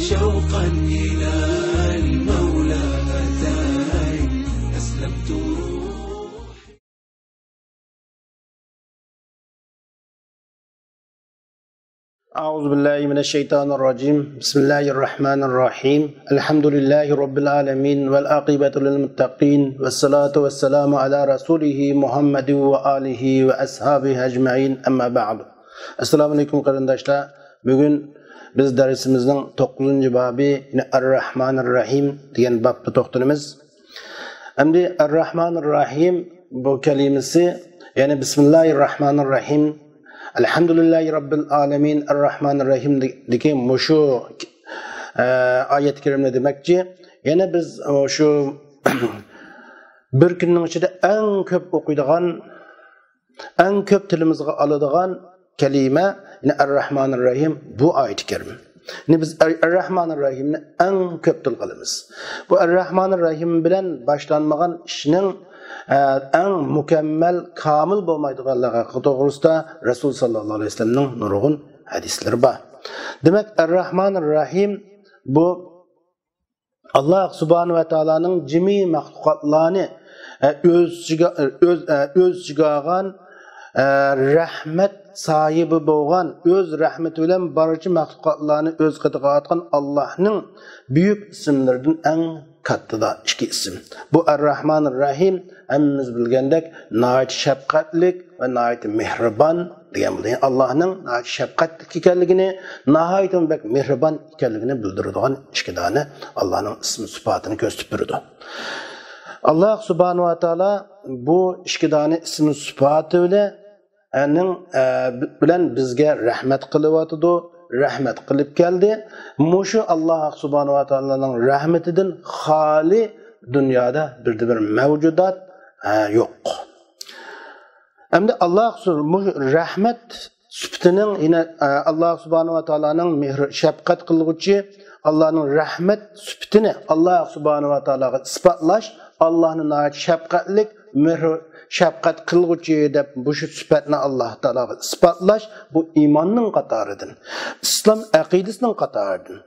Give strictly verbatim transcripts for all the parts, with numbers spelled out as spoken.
شوقا إلى المولى أتاي. أسلمت روحي. أعوذ بالله من الشيطان الرجيم. بسم الله الرحمن الرحيم. الحمد لله رب العالمين، والعاقبة للمتقين، والصلاة والسلام على رسوله محمد وآله وأصحابه أجمعين. أما بعد. ئەسسالامۇ ئەلەيكۇم قېرىنداشلار. بۈگۈن بىز دەرسىمىزنىڭ توققۇزىنچى بابى، يەنى ئەر-راھمانىر راھىم دېگەن بابتا توختىلىمىز. ئەمدى ئەر-راھمانىر راھىم بۇ كەلىمىسى، يەنى بىسمىللاھىر راھمانىر راھىم، ئەلھەمدۇلىللاھى راببىل ئالەمىن، ئەر-راھمانىر راھىمدىكى مۇشۇ، ئە، ئايەت كەرىمنى دېمەكچى. يەنە بىز، ئە، شۇ بىر كۈننىڭ ئىچىدە ئەڭ كۆپ ئوقۇيدىغان، ئەڭ كۆپ تىلىمىزغا ئالىدىغان كەلىمە، يەنى ئەر-راھمانىر راھىم بۇ ئايىتى كەرىم. يەنى بىز ئەر-، ئەر-راھمانىر راھىمنى ئەڭ كۆپ تىلغا ئالىمىز. بۇ ئەر-راھمانىر راھىم بىلەن باشلانمىغان ئىشنىڭ، ئە، ئەڭ مۇكەممەل، كامىل بولمايدىغانلىقى توغرىسىدا رەسۇل ساللاللاھۇ ئەلەيھى ۋەسەللەمنىڭ نۇرغۇن ھەدىسلىرى بار. دېمەك، ئەر-راھمانىر راھىم بۇ ئاللاھ سۇبھانەھۇ ۋە تائالانىڭ جىمى مەخلۇقاتلارنى، ئە، ئۆز ئىچىگە، ئۆز، ئە، ئۆز ئىچىگە ئالغان، ئە، رەھمەت ساھىبى بولغان، ئۆز رەھمىتى بىلەن بارچە مەخلۇقاتلارنى ئۆز قېتىغا ئارتقان ئاللاھنىڭ بۈيۈك ئىسىملىرىدىن ئەڭ كاتتىدا ئىككى ئىسىم. بۇ ئەر-راھمانىر راھىم ھەممىمىز بىلگەندەك ناھايىتى شەپقەتلىك ۋە ناھايىتى مېھرىبان دېگەن بولىدۇ. يەنى ئاللاھنىڭ ناھايىتى شەپقەتلىك ئىكەنلىكىنى، ناھايىتى بەك مېھرىبان ئىكەنلىكىنى بىلدۈرىدىغان ئىككى دانە ئاللاھنىڭ ئىسمى سۈپاتىنى كۆرسىتىپ بېرىدۇ. ئاللاھ سۇبھانەھۇ ۋە تائالا بۇ ئىككى دانە ئىسمى سۈپاتى بىلەن، ئەنىڭ، ئە، بىلەن بىزگە رەھمەت قىلىۋاتىدۇ، رەھمەت قىلىپ كەلدى. مۇشۇ ئاللاھ سۇبھانەھۇ ۋە تائالانىڭ رەھمىتىدىن خالىي دۇنيادا بىردە بىر مەۋجۇدات، ئە، يوق. ئەمدى ئاللاھ سۇ-، مۇ-، رەھمەت سۈپىتىنىڭ يەنە، ئە، ئاللاھ سۇبھانەھۇ ۋە تائالانىڭ مېھرى، شەپقەت قىلغۇچى، ئاللاھنىڭ رەھمەت سۈپىتىنى ئاللاھ سۇبھانەھۇ ۋە تائالاغا ئىسپاتلاش، ئاللاھنى ناھايىتى شەپقەتلىك، مېھرى، شەپقەت قىلغۇچى دەپ مۇشۇ سۈپەتنى ئاللاھ تائالاغا ئىسپاتلاش، بۇ ئىماننىڭ قاتارىدىن، ئىسلام ئەقىدىسىنىڭ قاتارىدىن.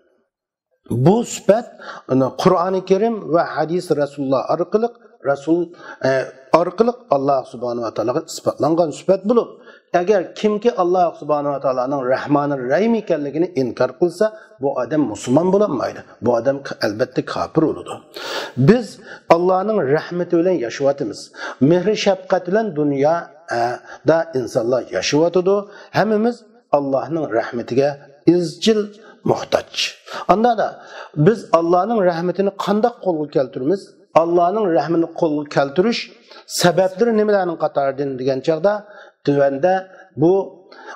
بۇ سۈپەت، ئانا، قۇرئانى كەرىم ۋە ھەدىس رەسۇلۇللاھ ئارقىلىق، رەسۇل، ئە، ئارقىلىق ئاللاھ سۇبھانەھۇ ۋە تائالاغا ئىسپاتلانغان سۈپەت بولۇپ، ئەگەر كىمكى ئاللاھ سۇبھانەھۇ ۋە تائالانىڭ رەھمانىر رەھىم ئىكەنلىكىنى ئىنكار قىلسا، بۇ ئادەم مۇسۇلمان بولالمايدۇ. بۇ ئادەم ك-، ئەلبەتتە كاپىر بولىدۇ. بىز ئاللاھنىڭ رەھمىتى بىلەن ياشاۋاتىمىز. مېھرى شەپقەت بىلەن دۇنيا، ئە، دا ئىنسانلار ياشاۋاتىدۇ. ھەممىمىز ئاللاھنىڭ رەھمىتىگە ئىزچىل موھتاج. ئاندادا بىز ئاللاھنىڭ رەھمىتىنى قانداق قولغا كەلتۈرىمىز؟ ئاللاھنىڭ رەھمىتىنى قولغا كەلتۈرۈش سەۋەبلىرى نېمىلەرنىڭ قاتارىدىن دېگەن چاغدا، تۆۋەندە بۇ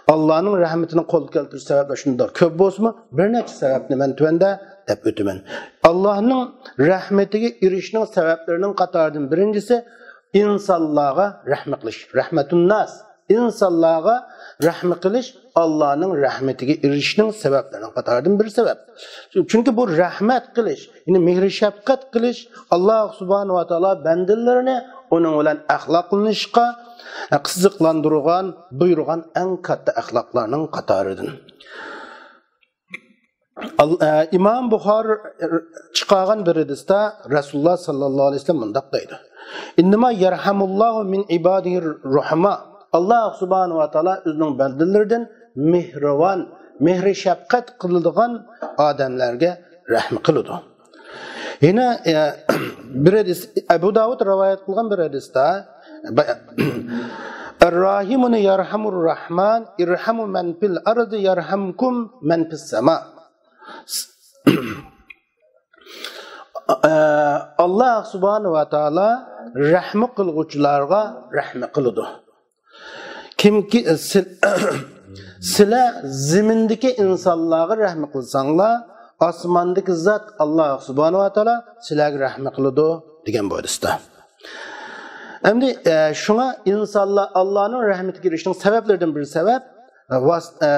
ئاللاھنىڭ رەھمىتىنى قولغا كەلتۈرۈش سەۋەبلىرى شۇنداق كۆپ بولسىمۇ، بىر نەچچە سەۋەبنى مەن تۆۋەندە دەپ ئۆتىمەن. ئاللاھنىڭ رەھمىتىگە ئېرىشىشنىڭ سەۋەبلىرىنىڭ قاتارىدىن بىرىنچىسى، ئىنسانلارغا رەھمە قىلىش. رەھمەتۇنناس. ئىنسانلارغا رەھمە قىلىش ئاللاھنىڭ رەھمىتىگە ئېرىشىشنىڭ سەۋەبلىرىنىڭ قاتارىدىن بىر سەۋەب. چۈنكى بۇ رەھمەت قىلىش، يەنى مېھرى شەپقەت قىلىش، ئاللاھ سۇبھانەھۇ ۋە تائالا بەندىلىرىنى ئۇنىڭ بىلەن ئەخلاقلىنىشقا قىزىقلاندۇرغان، بۇيرۇغان ئەڭ كاتتا ئەخلاقلارنىڭ قاتارىدىن. ئال-، ئە، ئىمام بۇخارى چىقارغان بىر ھەدىستە رەسۇلۇللاھ ساللاللاھۇ ئەلەيھى ۋەسەللەم مۇنداق دەيدۇ: «ئىننەما يەرھەمۇللاھۇ مىن ئىبادىھىر رۇھەما.» ئاللاھ سۇبھانەھۇ ۋە تائالا ئۆزىنىڭ بەندىلىرىدىن مېھرىۋان، مېھرى شەپقەت قىلىدىغان ئادەملەرگە رەھمە قىلىدۇ. يەنە، ئە، بىر ھەدىس، ئەبۇ داۋۇد رىۋايەت قىلغان بىر ھەدىستە، «ئەرراھىمۇنى يەرھەمۇر راھمان، ئىرھەمۇ مەن فىل ئەرزى يەرھەمكۇم مەن فىس سەما.» ئە، ئاللاھ سۇبھانەھۇ ۋە تائالا رەھمە قىلغۇچىلارغا رەھمە قىلىدۇ. كىمكى، سىل-، سىلەر زېمىندىكى ئىنسانلارغا رەھمە قىلساڭلار، ئاسماندىكى زات ئاللاھ سۇبھانەھۇ ۋە تائالا سىلەرگە رەھمە قىلىدۇ، دېگەن بۇ ھەدىستە. ئەمدى، ئە، شۇڭا ئىنسانلار ئاللاھنىڭ رەھمىتىگە ئېرىشىشنىڭ سەۋەبلىرىدىن بىر سەۋەب، ۋاس-، ئە،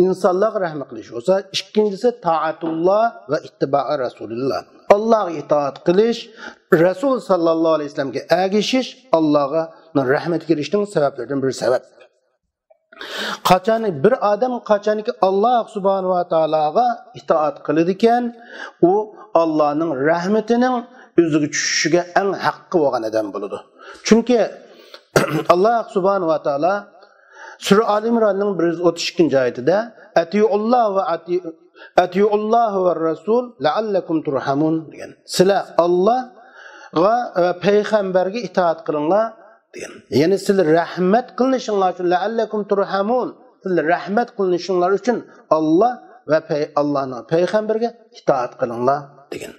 ئىنسانلارغا رەھمە قىلىش بولسا، ئىككىنچىسى تائەتۇللا ۋە ئىتتىبائى رەسۇلىللا. ئاللاھقا ئىتائەت قىلىش، رەسۇل ساللاللاھۇ ئەلەيھى ۋەسەللەمگە ئەگىشىش، ئاللاھنىڭ رەھمىتىگە ئېرىشىشنىڭ سەۋەبلىرىدىن بىر سەۋەب. قاچان بىر ئادەم قاچانكى ئاللاھ سۇبھانەھۇ ۋە تائالاغا ئىتائەت قىلىدىكەن، ئۇ ئاللاھنىڭ رەھمىتىنىڭ ئۆزىگە چۈشۈشىگە ئەڭ ھەققى بولغان ئادەم بولىدۇ. چۈنكى ئاللاھ سۇبھانەھۇ ۋە تائالا سۈرە ئال ئىمراننىڭ بىر يۈز ئوتتۇز ئىككىنچى ئايىتىدە، «ئەتىئۇللاھ ۋە ئەتىئۇ-، ئەتىئۇللاھ ۋە رەسۇل لەئەللەكۇم تۇرھەمۇن» دېگەن. سىلەر ئاللاھقا ۋە پەيغەمبەرگە ئىتائەت قىلىڭلار دېگەن. يەنى سىلەر رەھمەت قىلىنىشىڭلار ئۈچۈن، لەئەللەكۇم تۇرھەمۇن، سىلەر رەھمەت قىلىنىشىڭلار ئۈچۈن ئاللاھ ۋە پەي-، ئاللاھنىڭ پەيغەمبىرىگە ئىتائەت قىلىڭلار دېگەن.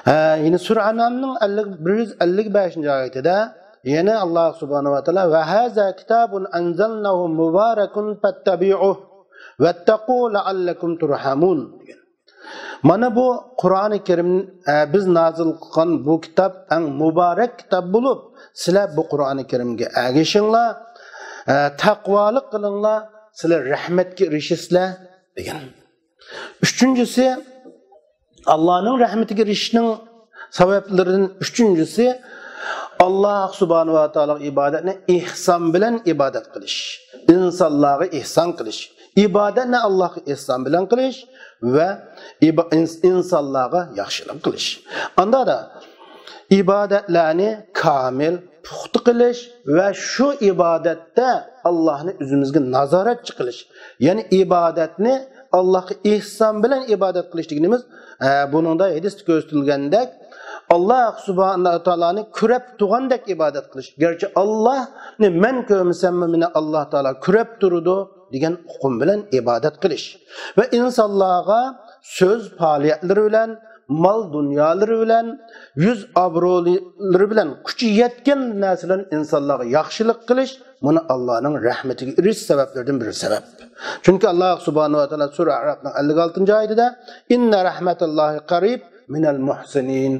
ھە، يەنى سۈرە ئەنئامنىڭ ئەللىك، بىر يۈز ئەللىك بەشىنچى ئايىتىدە يەنە ئاللاھ سۇبھانەھۇ ۋە تائالا، «ۋە ھازا كىتابۇن ئەنزەلناھۇ مۇبارەكۇن فەتتەبىئۇھ ۋەتتەقۇ لەئەللەكۇم تۇرھەمۇن» دېگەن. مانا بۇ قۇرئانى كەرىم، ئە، بىز نازىل قىلغان بۇ كىتاب ئەڭ مۇبارەك كىتاب بولۇپ، سىلەر بۇ قۇرئانى كەرىمگە ئەگىشىڭلار، ئە، تەقۋالىق قىلىڭلار، سىلەر رەھمەتكە ئېرىشىسىلەر دېگەن. ئۈچىنچىسى، ئاللاھنىڭ رەھمىتىگە ئېرىشىشنىڭ سەۋەبلىرىدىن ئۈچىنچىسى، ئاللاھ سۇبھانەھۇ ۋە تائالاغا ئىبادەتنى ئېھسان بىلەن ئىبادەت قىلىش، ئىنسانلارغا ئېھسان قىلىش. ئىبادەتنى ئاللاھقا ئېھسان بىلەن قىلىش ۋە ئىبا-، ئىنس-، ئىنسانلارغا ياخشىلىق قىلىش. ئاندادا ئىبادەتلەرنى كامىل، پۇختا قىلىش ۋە شۇ ئىبادەتتە ئاللاھنى ئۆزىمىزگە نازارەتچى قىلىش. يەنى ئىبادەتنى ئاللاھقا ئېھسان بىلەن ئىبادەت قىلىش دېگىنىمىز، ئە، بۇنىڭدا ھەدىستە كۆرسىتىلگەندەك، ئاللاھ سۇبھانەھۇ ۋە تائالانى كۆرەپ تۇرغاندەك ئىبادەت قىلىش. گەرچە ئاللاھنى مەن كۆرمىسەممۇ، مېنى ئاللاھ تائالا كۆرەپ تۇرىدۇ دېگەن ئۇقۇم بىلەن ئىبادەت قىلىش ۋە ئىنسانلارغا سۆز پائالىيەتلىرى بىلەن، مال دۇنيالىرى بىلەن، يۈز ئابرۇلىرى بىلەن، كۈچى يەتكەن نەرسە بىلەن ئىنسانلارغا ياخشىلىق قىلىش، مانا ئاللاھنىڭ رەھمىتىگە ئېرىشىش سەۋەبلىرىدىن بىر سەۋەب. چۈنكى ئاللاھ سۇبھانەھۇ ۋە تائالا سۈرە ئەئرافنىڭ ئەللىك ئالتىنچى ئايىتىدە، «ئىننە رەھمەتەللاھى قەرىب مىنەل مۇھسىنىن».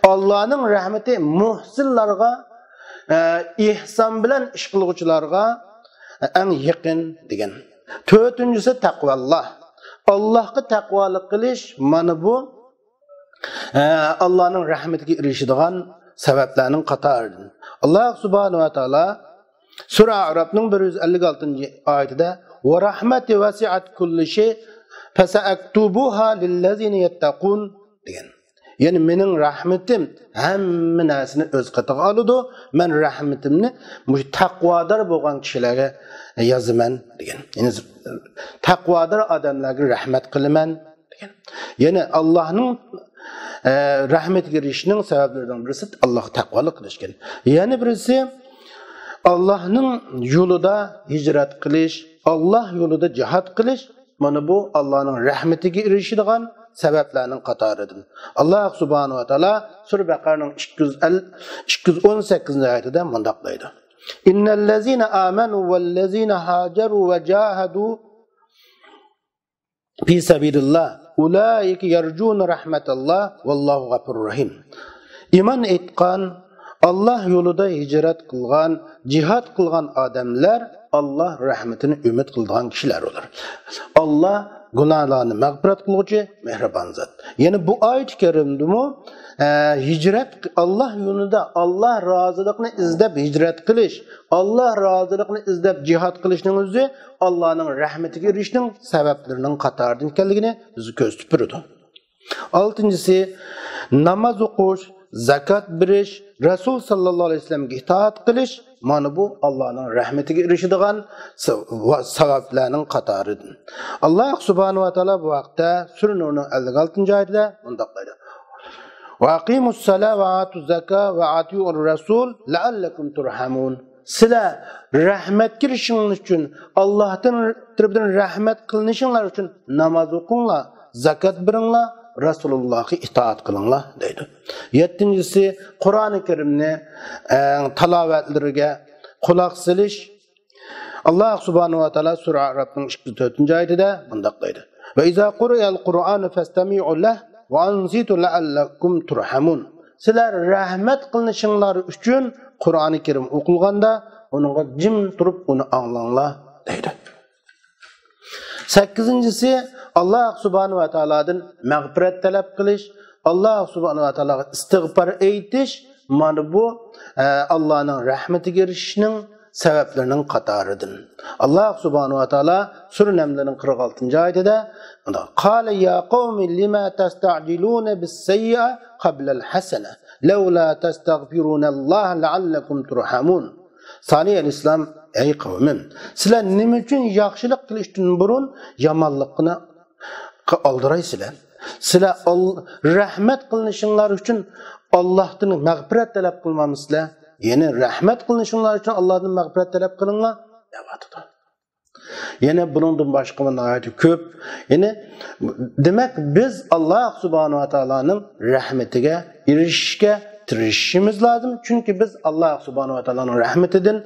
ئاللاھنىڭ رەھمىتى مۇھسىنلارغا، ئە، ئېھسان بىلەن ئىش قىلغۇچىلارغا ئەڭ يېقىن دېگەن. تۆتىنچىسى تەقۋاللاھ. ئاللاھقا تەقۋالىق قىلىش، مانا بۇ، ئە، ئاللاھنىڭ رەھمىتىگە ئېرىشىدىغان سەۋەبلەرنىڭ قاتارىدىن. ئاللاھ سۇبھانەھۇ ۋە تائالا سۈرە ئەئرافنىڭ بىر يۈز ئەللىك ئالتىنچى ئايىتىدە، «ۋە رەھمەتى ۋەسىئەت كۇللى شەي، فەسەئەكتۇبۇھا لىللەزىنە يەتتەقۇن» دېگەن. يەنى مېنىڭ رەھمىتىم ھەممە نەرسىنى ئۆز قېتىغا ئالىدۇ. مەن رەھمىتىمنى مۇشۇ تەقۋادار بولغان كىشىلەرگە يازىمەن دېگەن. يەنى تەقۋادار ئادەملەرگە رەھمەت قىلىمەن دېگەن. يەنى ئاللاھنىڭ، ئە، رەھمىتىگە ئېرىشىشنىڭ سەۋەبلىرىنىڭ بىرسى ئاللاھقا تەقۋالىق قىلىش ئىكەن. يەنە بىرسى ئاللاھنىڭ يولىدا ھىجرەت قىلىش، ئاللاھ يولىدا جىھاد قىلىش، مانا بۇ ئاللاھنىڭ رەھمىتىگە ئېرىشىدىغان سەۋەبلەرنىڭ قاتارىدىن. ئاللاھ سۇبھانەھۇ ۋە تائالا سۈرە بەقەرەنىڭ ئىككى يۈز ئەللىك، ئىككى يۈز ئون سەككىزىنچى ئايىتىدە مۇنداق دەيدۇ، «ئىننەللەزىنە ئامەنۇ ۋەللەزىنە ھاجەرۇ ۋە جاھەدۇ فى سەبىلىللاھ ئۇلائىكە يەرجۇنە رەھمەتەللاھ ۋەللاھۇ غەفۇرۇر رەھىم.» ئىمان ئېيتقان، ئاللاھ يولىدا ھىجرەت قىلغان، جىھاد قىلغان ئادەملەر ئاللاھ رەھمىتىنى ئۈمىد قىلىدىغان كىشىلەر ئۇلار. ئاللاھ گۇناھلارنى مەغپىرەت قىلغۇچى، مېھرىبان زات. يەنە بۇ ئايەت كەرىمدىمۇ، ئە، ھىجرەت، ئاللاھ يولىدا ئاللاھ رازىلىقىنى ئىزدەپ ھىجرەت قىلىش، ئاللاھ رازىلىقىنى ئىزدەپ جىھاد قىلىشنىڭ ئۆزى ئاللاھنىڭ رەھمىتىگە ئېرىشىشنىڭ سەۋەبلىرىنىڭ قاتارىدىن ئىكەنلىكىنى بىزگە كۆرسىتىپ بېرىدۇ. ئالتىنچىسى، ناماز ئوقۇش، زاكات بېرىش، رەسۇل ساللاللاھۇ ئەلەيھى ۋەسەللەمگە ئىتائەت قىلىش، مانا بۇ ئاللاھنىڭ رەھمىتىگە ئېرىشىدىغان سا-، ۋە سەۋەبلەرنىڭ قاتارىدىن. ئاللاھ سۇبھانەھۇ ۋە تائالا بۇ ھەقتە سۈرە نۇرنىڭ ئەللىك ئالتىنچى ئايىتىدە مۇنداق دەيدۇ، «ۋە ئەقىمۇسسالاھ ۋە ئاتۇززاكاھ ۋە ئەتىئۇر رەسۇل لەئەللەكۇم تۇرھەمۇن.» سىلەر رەھمەتكە ئېرىشىشىڭلار ئۈچۈن، ئاللاھ تەرىپىدىن رەھمەت قىلىنىشىڭلار ئۈچۈن ناماز ئوقۇڭلار، زاكات بېرىڭلار، رەسۇلۇللاھقا ئىتائەت قىلىڭلار دەيدۇ. يەتتىنچىسى، قۇرئانى كەرىمنى، ئە، تىلاۋەتلىرىگە قۇلاق سېلىش. ئاللاھ سۇبھانەھۇ ۋە تائالا سۈرە ئەئرافنىڭ ئىككى يۈز تۆتىنچى ئايىتىدە مۇنداق دەيدۇ، «ۋە ئىزا قۇرىئەل قۇرئانۇ فەستەمىئۇ لەھ ۋە ئەنسىتۇ لەئەللەكۇم تۇرھەمۇن.» سىلەر رەھمەت قىلىنىشىڭلار ئۈچۈن قۇرئانى كەرىم ئوقۇلغاندا ئۇنىڭغا جىم تۇرۇپ ئۇنى ئاڭلاڭلار دەيدۇ. سەككىزىنچىسى، ئاللاھ سۇبھانەھۇ ۋە تائالادىن مەغپىرەت تەلەپ قىلىش، ئاللاھ سۇبھانەھۇ ۋە تائالاغا ئىستىغپار ئېيتىش، مانا بۇ، ئە، ئاللاھنىڭ رەھمىتىگە ئېرىشىشنىڭ سەۋەبلىرىنىڭ قاتارىدىن. ئاللاھ سۇبھانەھۇ ۋە تائالا سۈرە نەملنىڭ قىرىق ئالتىنچى ئايىتىدە، قال يا قوم لم تستعجلون بالسيئة قبل الحسنة لولا تستغفرون الله لعلكم ترحمون. سالىھ ئەلەيھىسسالام، ئەي قەۋمىم، سىلەر نېمە ئۈچۈن ياخشىلىق قىلىشتىن بۇرۇن يامانلىقنى ئالدىرايسىلەر؟ سىلەر ئال-، رەھمەت قىلىنىشىڭلار ئۈچۈن ئاللاھتىن مەغپىرەت تەلەپ قىلمامسىلەر؟ يەنى رەھمەت قىلىنىشىڭلار ئۈچۈن ئاللاھتىن مەغپىرەت تەلەپ قىلىڭلار، دەۋاتىدۇ. يەنە بۇنىڭدىن باشقا ناھايىتى كۆپ. يەنى، دېمەك، بىز ئاللاھ سۇبھانەھۇ ۋە تائالانىڭ رەھمىتىگە ئېرىشىشكە تىرىشىشىمىز لازىم. چۈنكى بىز ئاللاھ سۇبھانەھۇ ۋە تائالانىڭ رەھمىتىدىن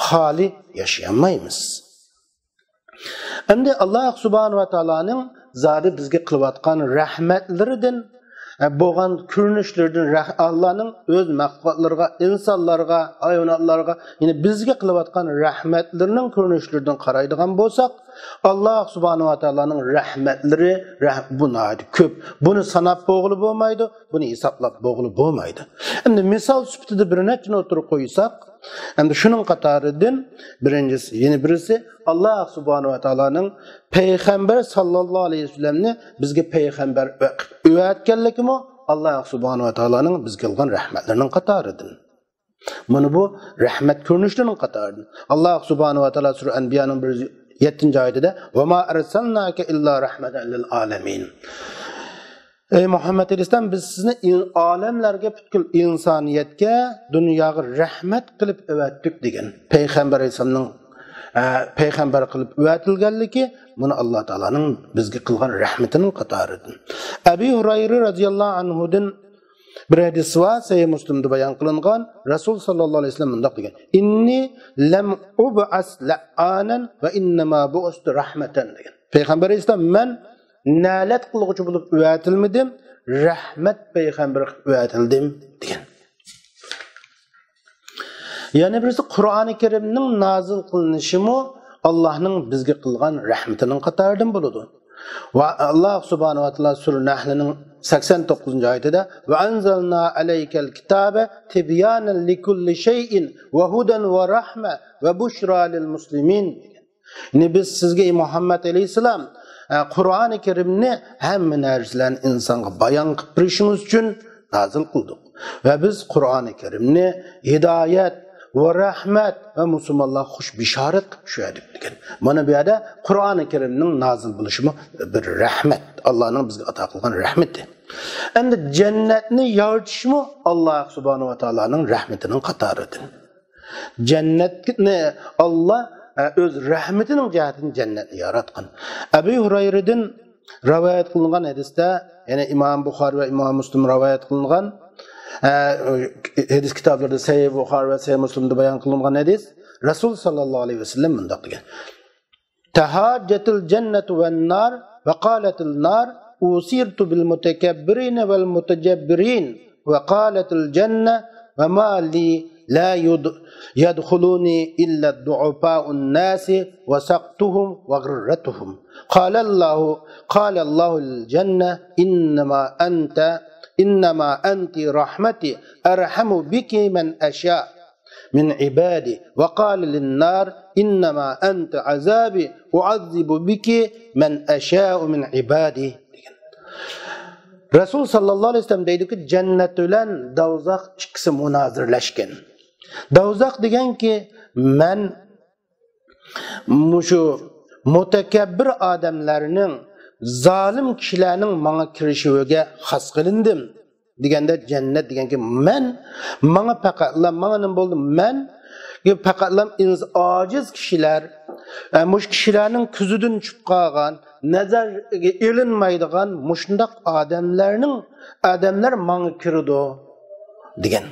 خالىي ياشىيالمايمىز. ئەمدى ئاللاھ سۇبھانەھۇ ۋە تائالانىڭ زادى بىزگە قىلىۋاتقان رەھمەتلىرىدىن، ئە، بولغان كۆرۈنۈشلىرىدىن، رەھ-، ئاللانىڭ ئۆز مەخلۇقاتلىرىغا، ئىنسانلارغا، ھايۋاناتلارغا، يەنى بىزگە قىلىۋاتقان رەھمەتلىرىنىڭ كۆرۈنۈشلىرىدىن قارايدىغان بولساق، ئاللاھ سۇبھانەھۇ ۋە تائالانىڭ رەھمەتلىرى رەھ-، بۇ ناھايىتى كۆپ. بۇنى ساناپ بولغىلى بولمايدۇ، بۇنى ھېسابلاپ بولغىلى بولمايدۇ. ئەمدى مىسال سۈپىتىدە بىر نەچچىنى ئوتتۇرىغا قويساق، ئەمدى شۇنىڭ قاتارىدىن بىرىنچىسى، يەنە بىرسى، ئاللاھ سۇبھانەھۇ ۋە تائالانىڭ پەيغەمبەر ساللاللاھۇ ئەلەيھى ۋەسەللەمنى بىزگە پەيغەمبەر قىلىپ ئەۋەتكەنلىكىمۇ ئاللاھ سۇبھانەھۇ ۋە تائالانىڭ بىزگە قىلغان رەھمەتلىرىنىڭ قاتارىدىن. مانا بۇ رەھمەت كۆرۈنۈشلىرىنىڭ قاتارىدىن. ئاللاھ سۇبھانەھۇ ۋە تائالا سۈرە ئەنبىيانىڭ بىر يۈز يەتتىنچى ئايىتىدە، ۋە ما ئەرسەلناكە ئىللا رەھمەتەن لىل ئالەمىن. ئەي مۇھەممەد ئەلەيھىسسالام، بىز سىزنى ئىن-، ئالەملەرگە، پۈتكۈل ئىنسانىيەتكە، دۇنياغا رەھمەت قىلىپ ئەۋەتتۇق دېگەن. پەيغەمبەر ئەلەيھىسسالامنىڭ، ئە، پەيغەمبەر قىلىپ ئەۋەتىلگەنلىكى، بۇنى ئاللاھ تائالانىڭ بىزگە قىلغان رەھمىتىنىڭ قاتارىدىن. ئەبى ھۇرەيرە رەزىياللاھۇ ئەنھۇدىن بىر ھەدىس بار، سەھىھ مۇسلىمدا بايان قىلىنغان، رەسۇل ساللاللاھۇ ئەلەيھى ۋەسەللەم مۇنداق دېگەن، ئىننى لەم ئۇبئەس لەئانەن ۋە ئىننەما بۇئىستۇ رەھمەتەن دېگەن. پەيغەمبەر ئەلەيھىسسالام، مەن نەلەت قىلغۇچى بولۇپ ئەۋەتىلمىدىم، رەھمەت پەيغەمبىرى قىلىپ ئەۋەتىلدىم دېگەن. يەنە بىرسى، قۇرئانى كەرىمنىڭ نازىل قىلىنىشىمۇ ئاللاھنىڭ بىزگە قىلغان رەھمىتىنىڭ قاتارىدىن بولىدۇ. ۋە ئاللاھ سۇبھانەھۇ ۋە تائالا سۈرە نەھلنىڭ سەكسەن توققۇزىنچى ئايىتىدە، ۋە ئەنزەلنا ئەلەيكەل كىتابە تىبيانەن لىكۇللى شەيئىن ۋە ھۇدەن ۋە رەھمە ۋە بۇشرا لىل مۇسلىمىن. يەنى بىز سىزگە، ئەي مۇھەممەد ئەلەيھىسسالام، ئە، قۇرئانى كەرىمنى ھەممە نەرسىلەرنى ئىنسانغا بايان قىلىپ بېرىشىڭىز ئۈچۈن نازىل قىلدۇق. ۋە بىز قۇرئانى كەرىمنى ھىدايەت ۋە رەھمەت ۋە مۇسۇلمانلارغا خۇش بېشارەت قىلىپ چۈشۈردۇق دېگەن. مانا بۇ يەردە قۇرئانى كەرىمنىڭ نازىل بولۇشىمۇ بىر رەھمەت، ئاللانىڭ بىزگە ئاتا قىلغان رەھمىتى. ئەمدى جەننەتنى يارىتىشمۇ ئاللا سۇبھانەھۇ ۋە تائالانىڭ رەھمىتىنىڭ قاتارىدىن. جەننەتنى ئاللا، ئە، ئۆز رەھمىتىنىڭ جەھەتىدىن جەننەتنى ياراتقان. ئەبۇ ھۇرەيرىدىن رىۋايەت قىلىنغان ھەدىستە، يەنى ئىمام بۇخارى ۋە ئىمام مۇسلىم رىۋايەت قىلىنغان، ئە، ھەدىس كىتابلىرىدا سەھىھ بۇخارى ۋە سەھىھ مۇسلىمدا بايان قىلىنغان ھەدىس، رەسۇل ساللاللاھۇ ئەلەيھى ۋەسەللەم مۇنداق دېگەن: تهاجت الجنة والنار، وقالت النار: أسرت بالمتكبرين والمتجبرين، وقالت الجنة: وما لي لا يد-، يدخلني إلا ضعفاء الناس وسقطهم وغرتهم. قال الله، قال الله للجنة: إنما أنت، إنما أنت رحمتي أرحم بك من أشاء من عبادي، وقال للنار: إنما أنت عذابي أعذب بك من أشاء من عبادي. رەسۇل ساللاللاھۇ ئەلەيھى ۋەسەللەم دەيدۇكى، جەننەت بىلەن دوزاخ ئىككىسى مۇنازىرىلەشكەن. دوزاخ دېگەنكى، مەن مۇشۇ مۇتەكەببىر ئادەملەرنىڭ، زالىم كىشىلەرنىڭ ماڭا كىرىشىگە خاس قىلىندىم دېگەندە، جەننەت دېگەنكى، مەن، ماڭا پەقەتلا، ماڭا نېمە بولدى؟ مەن پەقەتلا ئىنس-، ئاجىز كىشىلەر، ئە، مۇشۇ كىشىلەرنىڭ كۆزىدىن چۈشۈپ قالغان، نەزەرگە ئېلىنمايدىغان مۇشۇنداق ئادەملەرنىڭ، ئادەملەر ماڭا كىرىدۇ دېگەن.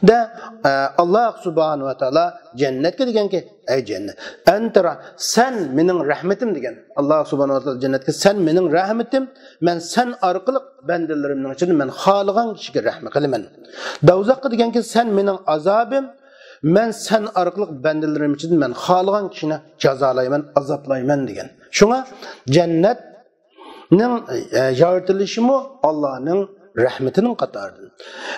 دە، ئە، ئاللا سۇبھانەھۇ ۋە تائالا جەننەتكە دېگەنكى، ئەي جەننەت، ئەنتە را-، سەن مېنىڭ رەھمىتىم دېگەن. ئاللا سۇبھانەھۇ ۋە تائالا جەننەتكە، سەن مېنىڭ رەھمىتىم، مەن سەن ئارقىلىق بەندىلىرىمنىڭ ئىچىدە مەن خالىغان كىشىگە رەھمەت قىلىمەن. دوزاخقا دېگەنكى، سەن مېنىڭ ئازابىم، مەن سەن ئارقىلىق بەندىلىرىم ئىچىدە مەن خالىغان كىشىنى جازالايمەن، ئازابلايمەن دېگەن. شۇڭا جەننەت نىڭ، ئە، يارىتىلىشىمۇ ئاللانىڭ رەھمىتىنىڭ قاتارىدىن.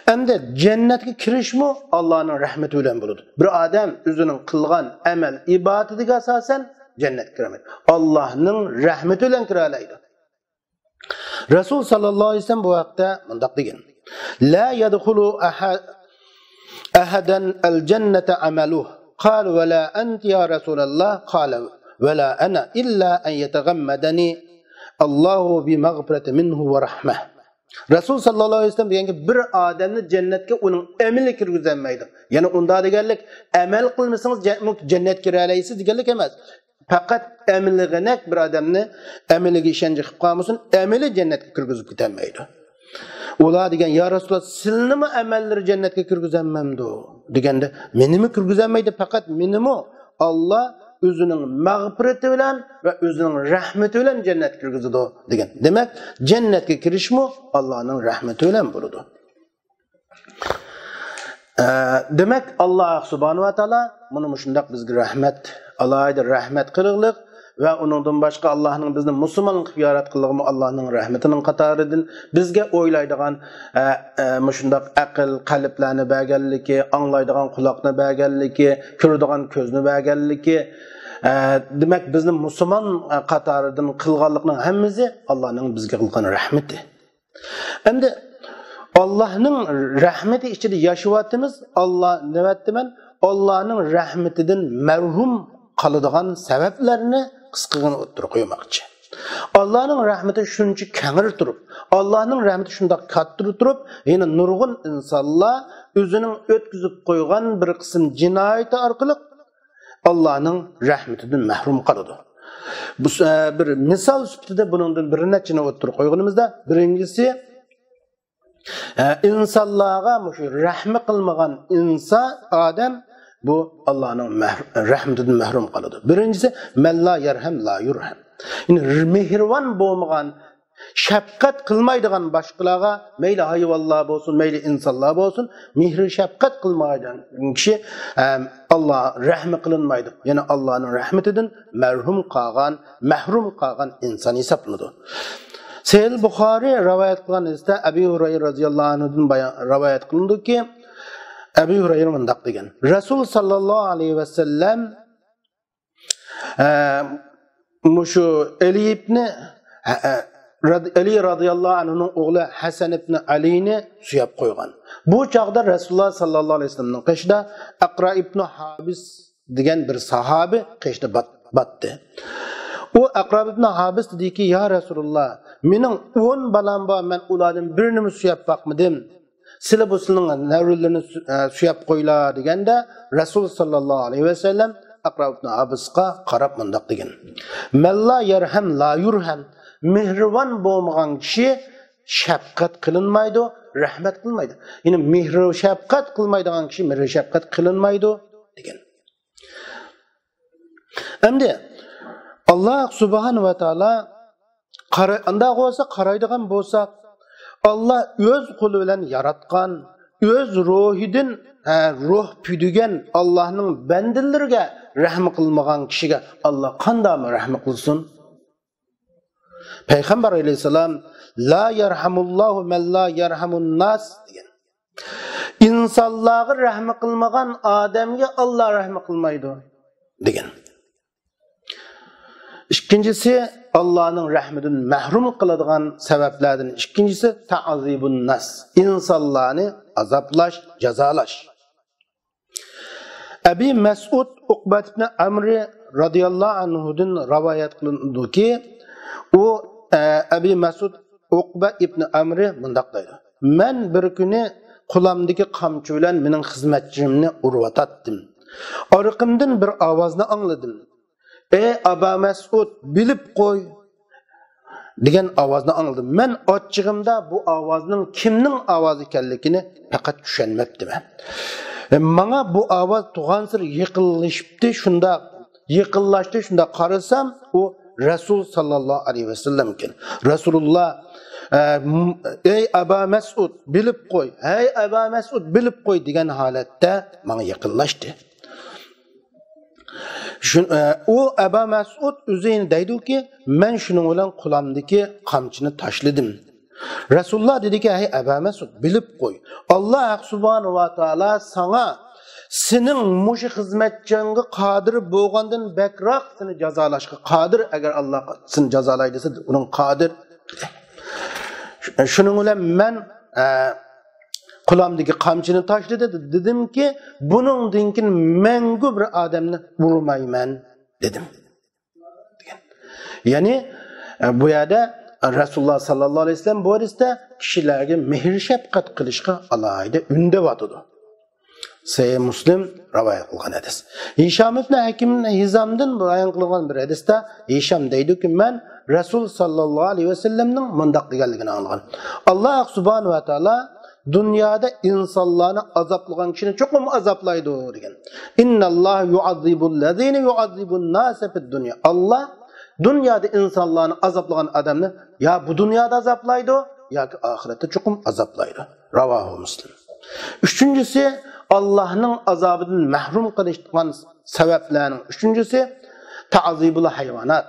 ئەمدى جەننەتكە كىرىشمۇ ئاللانىڭ رەھمىتى بىلەن بولىدۇ. بىر ئادەم ئۆزىنىڭ قىلغان ئەمەل ئىبادىتىگە ئاساسەن جەننەتكە كىرەلمەيدۇ. ئاللانىڭ رەھمىتى بىلەن كىرەلەيدۇ. رەسۇل ساللاللاھۇ ئەلەيھى ۋەسەللەم بۇ ھەقتە مۇنداق دېگەن: لا يدخل أح-، أحدا الجنة عمله. قالوا ولا أنت يا رسول الله؟ قال ولا أنا إلا أن يتغمدني الله بمغفرة منه ورحمة. رەسۇل ساللاللاھۇ ئەلەيھى ۋەسەللەم دېگەنكى، بىر ئادەمنى جەننەتكە ئۇنىڭ ئەمىلى كىرگۈزەلمەيدۇ. يەنى ئۇنداق دېگەنلىك، ئەمەل قىلمىسىڭىز جە-، جەننەتكە كىرەلەيسىز دېگەنلىك ئەمەس. پەقەت ئەمىلىگىنەك بىر ئادەمنى ئەمىلىگە ئىشەنچ قىلىپ قالمىسۇن، ئەمىلى جەننەتكە كىرگۈزۈپ كېتەلمەيدۇ. ئۇلار دېگەن، يا رەسۇلاللا، سىلنىمۇ ئەمەللىرى جەننەتكە كىرگۈزەلمەمدۇ دېگەندە، مېنىمۇ كىرگۈزەلمەيدۇ، پەقەت مېنىمۇ ئاللا ئۆزىنىڭ مەغپىرىتى بىلەن ۋە ئۆزىنىڭ رەھمىتى بىلەن جەننەتكە كىرگۈزىدۇ دېگەن. دېمەك، جەننەتكە كىرىشمۇ ئاللانىڭ رەھمىتى بىلەن بولىدۇ. ئە، دېمەك، ئاللا سۇبھانەھۇ ۋە تائالا مانا مۇشۇنداق بىزگە رەھمەت، ئالاھىدە رەھمەت قىلغلىق ۋە ئۇنىڭدىن باشقا ئاللانىڭ بىزنى مۇسۇلمان قىلىپ ياراتقانلىقىمۇ ئاللانىڭ رەھمىتىنىڭ قاتارىدىن. بىزگە ئويلايدىغان، ئە، ئە، مۇشۇنداق ئەقىل، قەلبلەرنى بەرگەنلىكى، ئاڭلايدىغان قۇلاقنى بەرگەنلىكى، كۆرىدىغان كۆزنى بەرگەنلىكى، ئە، دېمەك، بىزنى مۇسۇلمان، ئە، قاتارىدىن قىلغانلىقنىڭ ھەممىسى ئاللانىڭ بىزگە قىلغان رەھمىتى. ئەمدى ئاللانىڭ رەھمىتى ئىچىدە ياشىۋاتىمىز. ئاللا، نۆۋەتتە مەن ئاللانىڭ رەھمىتىدىن مەھرۇم قالىدىغان سەۋەبلەرنى قىسقىغىنە ئوتتۇرىغا قويماقچى. ئاللانىڭ رەھمىتى شۇنچە كەڭرى تۇرۇپ، ئاللانىڭ رەھمىتى شۇنداق كاتتا تۇرۇپ، يەنە نۇرغۇن ئىنسانلار ئۆزىنىڭ ئۆتكۈزۈپ قويغان بىر قىسىم جىنايىتى ئارقىلىق ئاللانىڭ رەھمىتىدىن مەھرۇم قالىدۇ. بۇ، ئە، بىر مىسال سۈپىتىدە بۇنىڭدىن بىر نەچچىنى ئوتتۇرىغا قويغىنىمىزدا، بىرىنچىسى، ئە، ئىنسانلارغا مۇشۇ رەھمى قىلمىغان ئىنسان، ئادەم، بۇ ئاللانىڭ مەھر-، رەھمىتىدىن مەھرۇم قالىدۇ. بىرىنچىسى، مەن لا يەرھەم لا يۇرھەم. يەنى مېھرىبان بولمىغان، شەپقەت قىلمايدىغان باشقىلارغا، مەيلى ھايۋانلار بولسۇن، مەيلى ئىنسانلار بولسۇن، مېھرى شەپقەت قىلمايدىغان كىشى، ئەم، ئاللا رەھمى قىلىنمايدۇ. يەنى ئاللانىڭ رەھمىتىدىن مەھرۇم قالغان، مەھرۇم قالغان ئىنسان ھېسابلىنىدۇ. سەھىھ بۇخارى رىۋايەت قىلغان ھەدىستە ئەبى ھۇرەيرە رازىياللاھۇ ئەنھۇدىن بايان، رىۋايەت قىلىنىدۇكى، ئەبى ھۇرەيرە مۇنداق دېگەن: رەسۇل ساللاللاھۇ ئەلەيھى ۋەسەللەم ئە، مۇشۇ ئەلى ئىبنى، ئە، ئە، راد-، ئەلى رازىياللاھۇ ئەنھۇنىڭ ئوغلى ھەسەن ئىبنى ئەلىنى سۆيەپ قويغان. بۇ چاغدا رەسۇلۇللا ساللاللاھۇ ئەلەيھى ۋەسەللەمنىڭ قېشىدا ئەقرا ئىبنى ھابىس دېگەن بىر ساھابى قېشىدا بات-، باتتى. ئۇ ئەقرا ئىبنى ھابىس دېدىكى، يا رەسۇلۇللا، مېنىڭ ئون بالام بار، مەن ئۇلاردىن بىرىنىمۇ سۆيەپ باقمىدىم. سىلە بۇ سىلىنىڭ نەۋرىلىرىنى سۆ-، ئە، سۆيەپ قويلا دېگەندە، رەسۇل ساللاللاھۇ ئەلەيھى ۋەسەللەم ئەقرا ئىبنى ھابىسقا قاراپ مۇنداق دېگەن: مەن لا يەرھەم لا يۇرھەم. مېھرىبان بولمىغان كىشى شەپقەت قىلىنمايدۇ، رەھمەت قىلمايدۇ. يەنى مېھرى شەپقەت قىلمايدىغان كىشى مېھرى شەپقەت قىلىنمايدۇ دېگەن. ئەمدى ئاللا سۇبھانە ۋە تائالا قارا-، ئانداق بولسا، قارايدىغان بولساق، ئاللا ئۆز قولى بىلەن ياراتقان، ئۆز روھىدىن، ھە، روھ پۈدۈگەن ئاللانىڭ بەندىلىرىگە رەھمى قىلمىغان كىشىگە ئاللا قانداقمۇ رەھمى قىلسۇن؟ پەيغەمبەر ئەلەيھىسسالام، لا يەرھەمۇللاھۇ مەن لا يەرھەمۇنناس دېگەن. ئىنسانلارغا رەھمى قىلمىغان ئادەمگە ئاللا رەھمى قىلمايدۇ دېگەن. ئىككىنچىسى، ئاللانىڭ رەھمىدىن مەھرۇم قىلىدىغان سەۋەبلەردىن ئىككىنچىسى، تەئزىبۇنناس، ئىنسانلارنى ئازابلاش، جازالاش. ئەبى مەسئۇد ئۇقبەت ئىبنى ئەمرى رازىياللاھۇ ئەنھۇدىن رىۋايەت قىلىنىدۇكى، ئۇ، ئە، ئەبى مەسئۇد ئۇقبە ئىبنى ئەمرى مۇنداق دەيدۇ: مەن بىر كۈنى قولامدىكى قامچا بىلەن مېنىڭ خىزمەتچىمنى ئۇرۇۋاتاتتىم. ئارقىمدىن بىر ئاۋازنى ئاڭلىدىم. ئەي ئابا مەسئۇد، بىلىپ قوي، دېگەن ئاۋازنى ئاڭلىدىم. مەن ئاچچىقىمدا بۇ ئاۋازنىڭ كىمنىڭ ئاۋازى ئىكەنلىكىنى پەقەت چۈشەنمەپتىمەن. ماڭا بۇ ئاۋاز تۇغانسېرى يېقىنلىشىپتۇ، شۇنداق يېقىنلاشتى، شۇنداق قارىسام، ئۇ رەسۇل ساللاللاھۇ ئەلەيھى ۋەسەللەم ئىكەن. رەسۇلۇللا، ئە، م-، ئەي ئابا مەسئۇد، بىلىپ قوي، ھەي ئابا مەسئۇد، بىلىپ قوي، دېگەن ھالەتتە ماڭا يېقىنلاشتى. شۇ، ئە، ئۇ ئەبا مەسئۇد ئۆزى دەيدۇكى، مەن شۇنىڭ بىلەن قولامدىكى قامچىنى تاشلىدىم. رەسۇلۇللا دېدىكى، ھەي ئەبا مەسئۇد، بىلىپ قوي، ئاللا ھەق سۇبھانەھۇ ۋە تائالا ساڭا سېنىڭ مۇشۇ خىزمەتچىڭگە قادىر بولغاندىن بەكرەك سېنى جازالاشقا قادىر. ئەگەر ئاللا سېنى جازالاي دېسە، ئۇنىڭ قادىر. شۇنىڭ بىلەن مەن، ئە، قولۇمدىكى قامچىنى تاشلىدىم، دېدىمكى، بۇنىڭدىن كېيىن مەڭگۈ بىر ئادەمنى ئۇرمايمەن، دېدىم. دېگەن. يەنى، ئە، بۇ يەردە رەسۇلۇللا ساللاللاھۇ ئەلەيھى ۋەسەللەم بۇ ھەدىستە كىشىلەرگە مېھىر شەپقەت قىلىشقا ئالاھىدە ئۈندەۋاتىدۇ. سەھىھ مۇسلىم رىۋايەت قىلغان ھەدىس. ھىشام ئىبن ھەكىم ھىزامدىن بايان قىلغان بىر ھەدىستە ھىشام دەيدۇكى، مەن رەسۇل ساللاللاھۇ ئەلەيھى ۋەسەللەمنىڭ مۇنداق دېگەنلىكىنى ئاڭلىغان. ئاللا سۇبھانەھۇ ۋە تائالا دۇنيادا ئىنسانلارنى ئازابلىغان كىشىنى چوقۇم ئازابلايدۇ، دېگەن. ئىنناللاھە يۇئەززىبۇللەزىنە يۇئەززىبۇنناسە فىددۇنيا. ئاللا دۇنيادا ئىنسانلارنى ئازابلىغان ئادەمنى يا بۇ دۇنيادا ئازابلايدۇ، ياكى ئاخىرەتتە چوقۇم ئازابلايدۇ. راۋاھۇ مۇسلىم. ئۈچىنچىسى، ئاللانىڭ ئازابىدىن مەھرۇم قىلىشقان سەۋەبلەرنىڭ ئۈچىنچىسى، تەئزىبۇل ھايۋانات.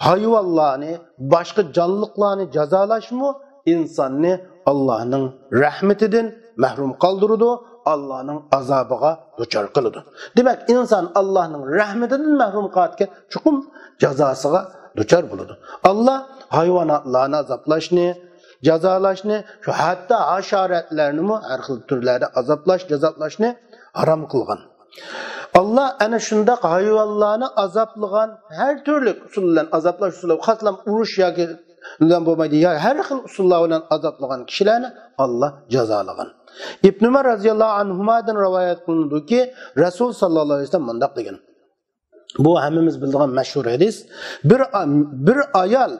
ھايۋانلارنى، باشقا جانلىقلارنى جازالاشمۇ ئىنساننى ئاللانىڭ رەھمىتىدىن مەھرۇم قالدۇرىدۇ، ئاللانىڭ ئازابىغا دۇچار قىلىدۇ. دېمەك، ئىنسان ئاللانىڭ رەھمىتىدىن مەھرۇم قالىدىكەن، چوقۇم جازاسىغا دۇچار بولىدۇ. ئاللا ھايۋاناتلارنى ئازابلاشنى، جازالاشنى، شۇ ھەتتا ھاشاراتلارنىمۇ ھەر خىل تۈرلەردە ئازابلاش، جازالاشنى ھارام قىلغان. ئاللا ئەنە شۇنداق ھايۋانلارنى ئازابلىغان ھەر تۈرلۈك ئۇسۇل بىلەن ئازابلاش ئۇسۇلى، خاسلام ئۇرۇش ياكى بىلەن بولمايدۇ، يا ھەر خىل ئۇسۇللار بىلەن ئازابلىغان كىشىلەرنى ئاللا جازالىغان. ئىبن ئۆمەر رەزىياللاھۇ ئەنھۇمادىن رىۋايەت قىلىنىدۇكى، رەسۇل ساللاللاھۇ ئەلەيھى ۋەسەللەم مۇنداق دېگەن. بۇ ھەممىمىز بىلىدىغان مەشھۇر ھەدىس. بىر، بىر ئايال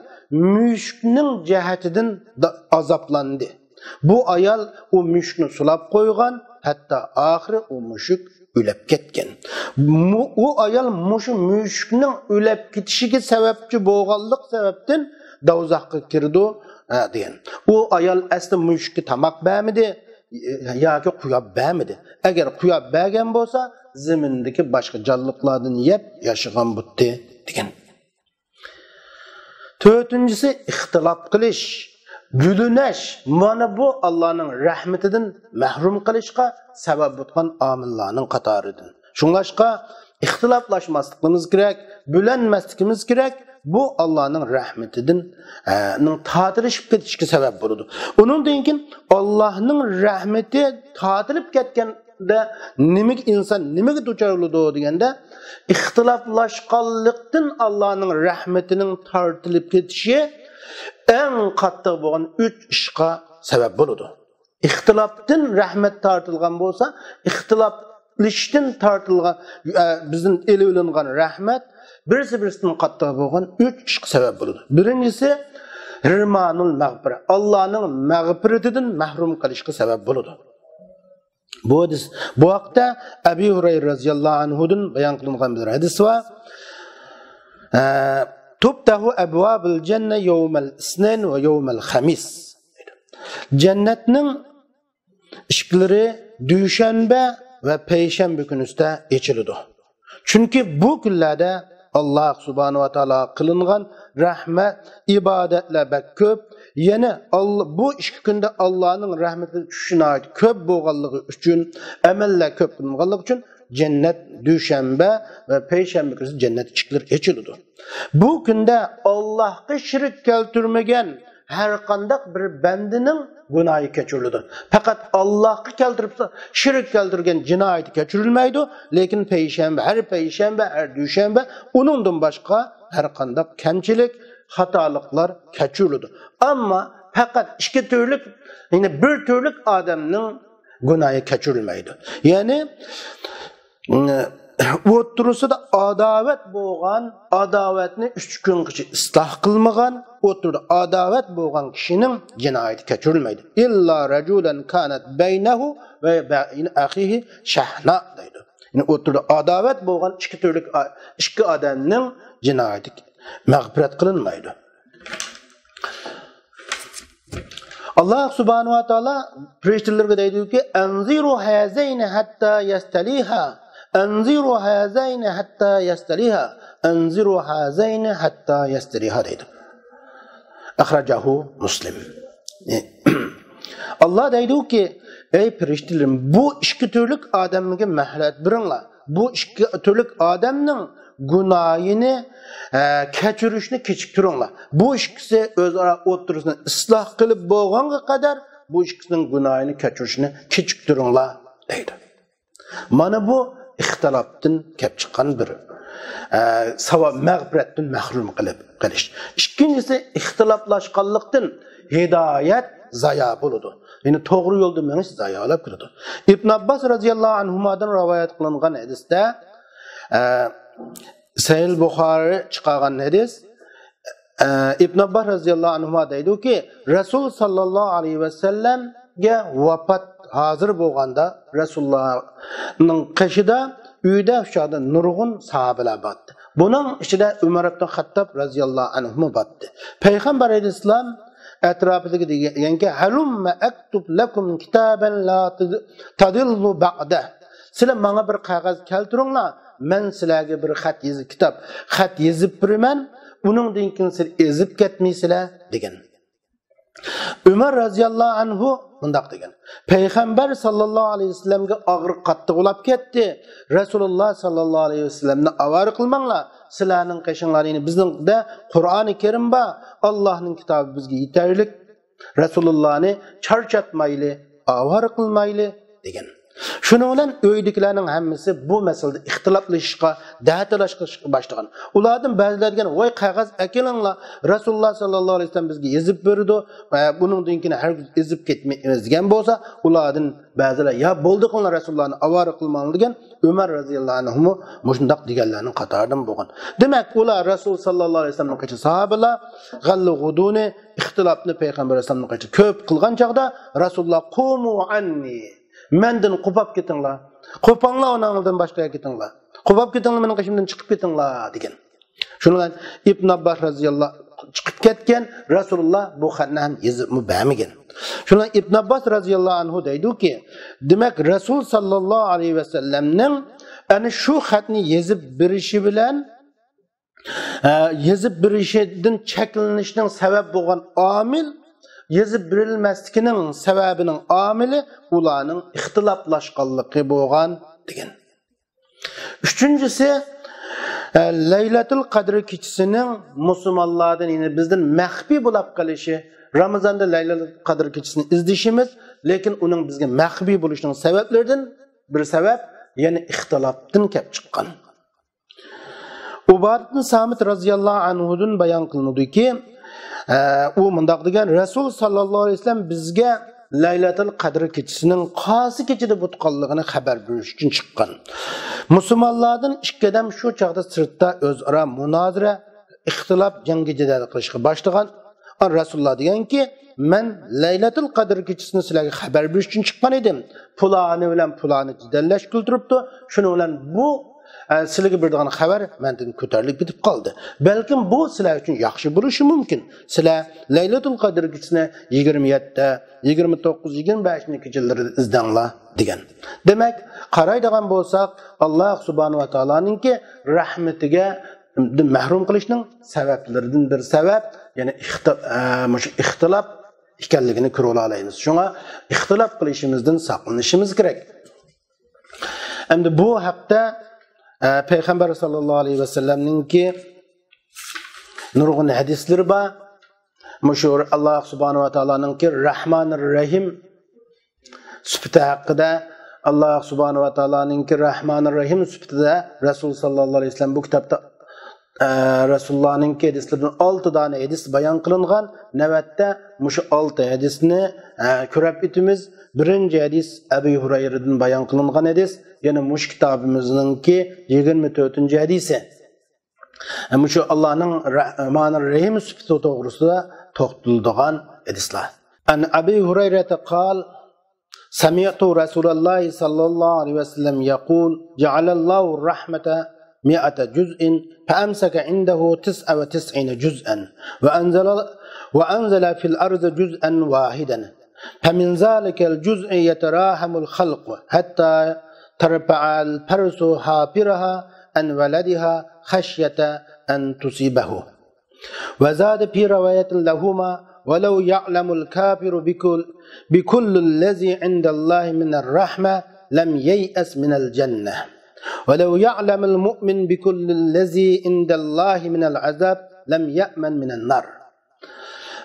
مۈشۈكنىڭ جەھىتىدىن دا-، ئازابلاندى. بۇ ئايال ئۇ مۈشۈكنى سولاپ قويغان، ھەتتا ئاخىرى ئۇ مۈشۈك ئۆلۈپ كەتكەن. مۇ-، ئۇ ئايال مۇشۇ مۈشۈكنىڭ ئۆلۈپ كېتىشىگە سەۋەبچى بولغانلىق سەۋەبتىن دوزاخقا كىرىدۇ، ھە، دېگەن. ئۇ ئايال ئەسلى مۈشۈككە تاماق بەرمىدى، ياكى قويۇپ بەرمىدى. ئەگەر قويۇپ بەرگەن بولسا، زېمىندىكى باشقا جانلىقلاردىن يەپ ياشىغان بۇتتى، دېگەن. تۆتىنچىسى، ئىختىلاپ قىلىش، گۈللىنىش، مانا بۇ ئاللانىڭ رەھمىتىدىن مەھرۇم قىلىشقا سەۋەب بولغان ئامىللارنىڭ قاتارىدىن. شۇڭلاشقا ئىختىلاپلاشماسلىقىمىز كېرەك، بۆلەنمەسلىكىمىز كېرەك. بۇ ئاللانىڭ رەھمىتىدىن، ئە، نىڭ تارتىلىشىپ كېتىشكە سەۋەب بولىدۇ. ئۇنىڭدىن كېيىن ئاللانىڭ رەھمىتى تارتىلىپ كەتكەندە نېمىگە ئىنسان نېمىگە دۇچار بولىدۇ دېگەندە، ئىختىلاپلاشقانلىقتىن ئاللانىڭ رەھمىتىنىڭ تارتىلىپ كېتىشى ئەڭ قاتتىق بولغان ئۈچ ئىشقا سەۋەب بولىدۇ. ئىختىلاپتىن رەھمەت تارتىلغان بولسا، ئىختىلاپلىشىشتىن تارتىلغان، ئە، بىزدىن ئېلىۋېلىنغان رەھمەت بىرسى بىرسىدىن قاتتىق بولغان ئۈچ ئىشقا سەۋەب بولىدۇ. بىرىنچىسى، ھىرمانۇل مەغپىرە، ئاللانىڭ مەغپىرىتىدىن مەھرۇم قىلىشقا سەۋەب بولىدۇ. بۇ ھەدىس، بۇ ھەقتە ئەبى ھۇرەيرە رەزىياللاھۇ ئەنھۇدىن بايان قىلىنغان بىر ھەدىس بار. ئە، تۇفتەھۇ ئەبۋابۇل جەننە يەۋمەل ئىسنەين ۋە يەۋمەل خەمىس. جەننەتنىڭ ئىشىكلىرى دۈشەنبە ۋە پەيشەنبە كۈنىسىدە ئېچىلىدۇ. چۈنكى بۇ كۈنلەردە ئاللا سۇبھانەھۇ ۋە تائالاغا قىلىنغان رەھمەت، ئىبادەتلەر بەك كۆپ. يەنە ئاللا، بۇ ئىككى كۈندە ئاللانىڭ رەھمىتى چۈشۈشى ناھايىتى كۆپ بولغانلىقى ئۈچۈن، ئەمەللەر كۆپ قىلىنغانلىقى ئۈچۈن جەننەت دۈشەنبە ۋە پەيشەنبە كۈنى جەننەت ئىشىكلىرى ئېچىلىدۇ. بۇ كۈندە ئاللاھقا شېرىك كەلتۈرمىگەن ھەر قانداق بىر بەندىنىڭ گۇناھى كەچۈرۈلىدۇ. پەقەت ئاللاھقا كەلتۈرۈپ شېرىك كەلتۈرگەن جىنايىتى كەچۈرۈلمەيدۇ، لېكىن پەيشەنبە، ھەر پەيشەنبە، ھەر دۈشەنبە، ئۇنىڭدىن باشقا ھەر قانداق كەمچىلىك، خاتالىقلار كەچۈرۈلىدۇ. ئەمما پەقەت ئىككى تۈرلۈك، يەنى بىر تۈرلۈك ئادەمنىڭ گۇناھى كەچۈرۈلمەيدۇ. يەنى، ئوتتۇرىسىدا ئاداۋەت بولغان، ئاداۋەتنى ئۈچ كۈنگىچە ئىسلاھ قىلمىغان، ئوتتۇرىدا ئاداۋەت بولغان كىشىنىڭ جىنايىتى كەچۈرۈلمەيدۇ. ئىللا رەجۇلەن كانەت بەينەھۇ ۋە بەينە ئەخىھى شەھنا دەيدۇ. يەنى ئوتتۇرىدا ئاداۋەت بولغان ئىككى تۈرلۈك ئا-، ئىككى ئادەمنىڭ جىنايىتى مەغپىرەت قىلىنمايدۇ. ئاللا سۇبھانەھۇ ۋە تائالا پەرىشتىلەرگە دەيدۇكى، ئەنزىرۇ ھازەينى ھەتتا يەستەلىھا، ئەنزىرۇ ھازەينى ھەتتا يەستەلىھا، ئەنزىرۇ ھازەينى ھەتتا يەستەلىھا دەيدۇ. ئەخرەجەھۇ مۇسلىم. ئاللا دەيدۇكى، ئەي پەرىشتىلىرىم، بۇ ئىككى تۈرلۈك ئادەمگە مەھلەت بېرىڭلار. بۇ ئىككى تۈرلۈك ئادەمنىڭ گۇناھىنى، ئە، كەچۈرۈشنى كېچىكتۈرۈڭلار. بۇ ئىككىسى ئۆزئارا ئوتتۇرىسىنى ئىسلاھ قىلىپ بولغانغا قەدەر بۇ ئىككىسىنىڭ گۇناھىنى كەچۈرۈشنى كېچىكتۈرۈڭلار دەيدۇ. مانا بۇ ئىختىلاپتىن كەپ چىققان بىر، ئە، ساۋاب، مەغپىرەتتىن مەھرۇم قىلىپ قېلىش. ئىككىنچىسى، ئىختىلاپلاشقانلىقتىن ھىدايەت زايا بولىدۇ. يەنى توغرا يولدا مېڭىش زايالاپ كېتىدۇ. ئىبن ئابباس رازىياللاھۇ ئەنھۇمادىن رىۋايەت قىلىنغان ھەدىستە، ئە، سەھىھ بۇخارى چىقارغان ھەدىس، ئە، ئىبن ئابباس رازىياللاھۇ ئەنھۇما دەيدۇكى، رەسۇل ساللاللاھۇ ئەلەيھى ۋەسەللەمگە ۋاپات ھازىر بولغاندا، رەسۇلۇللانىڭ قېشىدا ئۆيدە شۇ چاغدا نۇرغۇن ساھابىلەر بارتتى. بۇنىڭ ئىچىدە ئۆمەر ئىبن خەتتاب رازىياللاھۇ ئەنھۇمۇ بارتتى. پەيغەمبەر ئەلەيھىسسالام ئەتراپىدىكى دېگەنكى، ھەلۇممە ئەكتۇب لەكۇم كىتابەن لا تەدىللۇ بەئدە. سىلەر ماڭا بىر قەغەز كەلتۈرۈڭلار، مەن سىلەرگە بىر خەت يېزىپ، كىتاب، خەت يېزىپ بېرىمەن، ئۇنىڭدىن كېيىن سىلەر ئېزىپ كەتمەيسىلەر، دېگەن. ئۆمەر رازىياللاھۇ ئەنھۇ مۇنداق دېگەن، پەيغەمبەر ساللاللاھۇ ئەلەيھى ۋەسەللەمگە ئاغرىق قاتتىق ئۇلاپ كەتتى. رەسۇلۇللا ساللاللاھۇ ئەلەيھى ۋەسەللەمنى ئاۋارە قىلماڭلار، سىلەرنىڭ قېشىڭلاردا، يەنى بىزنىڭدە قۇرئانى كەرىم بار، ئاللاھنىڭ كىتابى بىزگە يېتەرلىك. رەسۇلۇللانى چارچاتمايلى، ئاۋارە قىلمايلى، دېگەن. شۇنىڭ بىلەن ئۆيدىكىلەرنىڭ ھەممىسى بۇ مەسىلىدە ئىختىلاپلىشىشقا، دەتالاشقا باشلىغان. ئۇلاردىن بەزىلەر دېگەن، ۋاي قەغەز ئەكېلىڭلار، رەسۇلۇللا ساللاللاھۇ ئەلەيھى ۋەسەللەم بىزگە يېزىپ بېرىدۇ، ئە، بۇنىڭدىن كېيىن ھەرگىز ئېزىپ كەتمەيمىز، دېگەن بولسا، ئۇلاردىن بەزىلەر، يا بولدى قىلىڭلار، رەسۇلۇللانى ئاۋارە قىلماڭلار، دېگەن. ئۆمەر رازىياللاھۇ ئەنھۇمۇ مۇشۇنداق دېگەنلەرنىڭ قاتارىدىن بولغان. دېمەك، ئۇلار رەسۇل ساللاللاھۇ ئەلەيھى ۋەسەللەمنىڭ قېشىدا ساھابىلەر غەللە غۇدۇنى، ئىختىلاپنى پەيغەمبەر ئەلەيھىسسالامنىڭ قېشىدا كۆپ قىلغان چاغدا رەسۇلۇللا، قۇمۇ ئەننى، مەندىن قوپاپ كېتىڭلار، قوپاڭلار، ئۇنىڭدىن باشقا يەرگە كېتىڭلار، قوپاپ كېتىڭلار، مېنىڭ قېشىمدىن چىقىپ كېتىڭلار، دېگەن. شۇنىڭ بىلەن ئىبن ئابباس رازىياللاھۇ چىقىپ كەتكەن، رەسۇلۇللا بۇ خەتنى ھەم يېزىپمۇ بەرمىگەن. شۇنىڭ ئىبن ئابباس رازىياللاھۇ ئەنھۇ دەيدۇكى، دېمەك، رەسۇل ساللاللاھۇ ئەلەيھى ۋەسەللەمنىڭ ئەنە شۇ خەتنى يېزىپ بېرىشى بىلەن، ئە، يېزىپ بېرىشىدىن چەكلىنىشنىڭ سەۋەب بولغان ئامىل، يېزىپ بېرىلمەسلىكىنىڭ سەۋەبىنىڭ ئامىلى ئۇلارنىڭ ئىختىلاپلاشقانلىقى بولغان، دېگەن. ئۈچىنچىسى، ئە، لەيلەتۇل قەدر كېچىسىنىڭ مۇسۇلمانلاردىن، يەنى بىزدىن مەخپىي بولاپ قېلىشى. رامىزاندا لەيلەتۇل قەدر كېچىسىنى ئىزدىشىمىز، لېكىن ئۇنىڭ بىزگە مەخپىي بولۇشىنىڭ سەۋەبلىرىدىن بىر سەۋەب، يەنى ئىختىلاپتىن كەپ چىققان. ئۇبادىتىن سامىت رازىياللاھۇ ئەنھۇدىن بايان قىلىنىدۇكى، ئە، ئۇ مۇنداق دېگەن، رەسۇل ساللاللاھۇ ئەلەيھى ۋەسەللەم بىزگە لەيلەتۇل قەدر كېچىسىنىڭ قايسى كېچىدە بولىدىغانلىقىنى خەۋەر بېرىش ئۈچۈن چىققان. مۇسۇلمانلاردىن ئىككى ئادەم شۇ چاغدا سىرتتا ئۆزئارا مۇنازىرە، ئىختىلاپ، جەڭگى جېدەل قىلىشقا باشلىغان. رەسۇلۇللا دېگەنكى، مەن لەيلەتۇل قەدر كېچىسىنى سىلەرگە خەۋەر بېرىش ئۈچۈن چىققان ئىدىم. پۇلانى بىلەن پۇلانى جېدەللەشكىلى تۇرۇپتۇ. شۇنىڭ بىلەن بۇ، ئە، سىلەرگە بېرىدىغان خەۋەر مەندىن كۆتۈرۈلۈپ كېتىپ قالدى. بەلكىم بۇ سىلەر ئۈچۈن ياخشى بولۇشى مۇمكىن. سىلەر لەيلەتۇل قەدر كېچىسىنى يىگىرمە يەتتە، يىگىرمە توققۇز، يىگىرمە بەشىنچى كېچىلىرىدە ئىزدەڭلار، دېگەن. دېمەك، قارايدىغان بولساق، ئاللا سۇبھانەھۇ ۋە تائالانىڭكى رەھمىتىگە مەھرۇم قىلىشنىڭ سەۋەبلىرىدىن بىر سەۋەب، يەنى ئىخت-، ئە، مۇشۇ ئىختىلاپ ئىكەنلىكىنى كۆرۈۋالالايمىز. شۇڭا ئىختىلاپ قىلىشىمىزدىن ساقلىنىشىمىز كېرەك. ئەمدى بۇ ھەقتە، ئە، پەيغەمبەر ساللاللاھۇ ئەلەيھى ۋەسەللەمنىڭكى نۇرغۇن ھەدىسلىرى بار. مۇشۇ ئاللا سۇبھانەھۇ ۋە تائالانىڭكى رەھمانىر رەھىم سۈپىتى ھەققىدە، ئاللا سۇبھانەھۇ ۋە تائالانىڭكى رەھمانىر رەھىم سۈپىتىدە رەسۇل ساللاللاھۇ ئەلەيھى ۋەسەللەم بۇ كىتابتا، ئە، رەسۇلۇللانىڭكى ھەدىسلىرىدىن ئالتە دانە ھەدىس بايان قىلىنغان. نۆۋەتتە مۇشۇ ئالتە ھەدىسنى، ئە، كۆرۈپ ئۆتىمىز. بىرىنچى ھەدىس ئەبۇ ھۇرەيرىدىن بايان قىلىنغان ھەدىس، يەنى مۇشۇ كىتابىمىزنىڭكى يىگىرمە تۆتىنچى ھەدىسى. مۇشۇ ئاللانىڭ رەھمانىر رەھىم سۈپىتى توغرىسىدا توختىلىدىغان ھەدىسلەر. عن أبي هريرة قال: سمعت رسول الله صلى الله عليه وسلم يقول: جعل الله الرحمة مائة جزء، فأمسك عنده تسعة وتسعين جزءا، وأنزل، وأنزل في الأرض جزءا واحدا، فمن ذلك الجزء يتراحم الخلق حتى ترفع الفرس حافرها عن ولدها خشية أن تصيبه. وزاد في رواية لهما: ولو يعلم الكافر بكل، بكل الذي عند الله من الرحمة لم ييأس من الجنة. ولو يعلم المؤمن بكل الذي عند الله من العذاب لم يأمن من النار.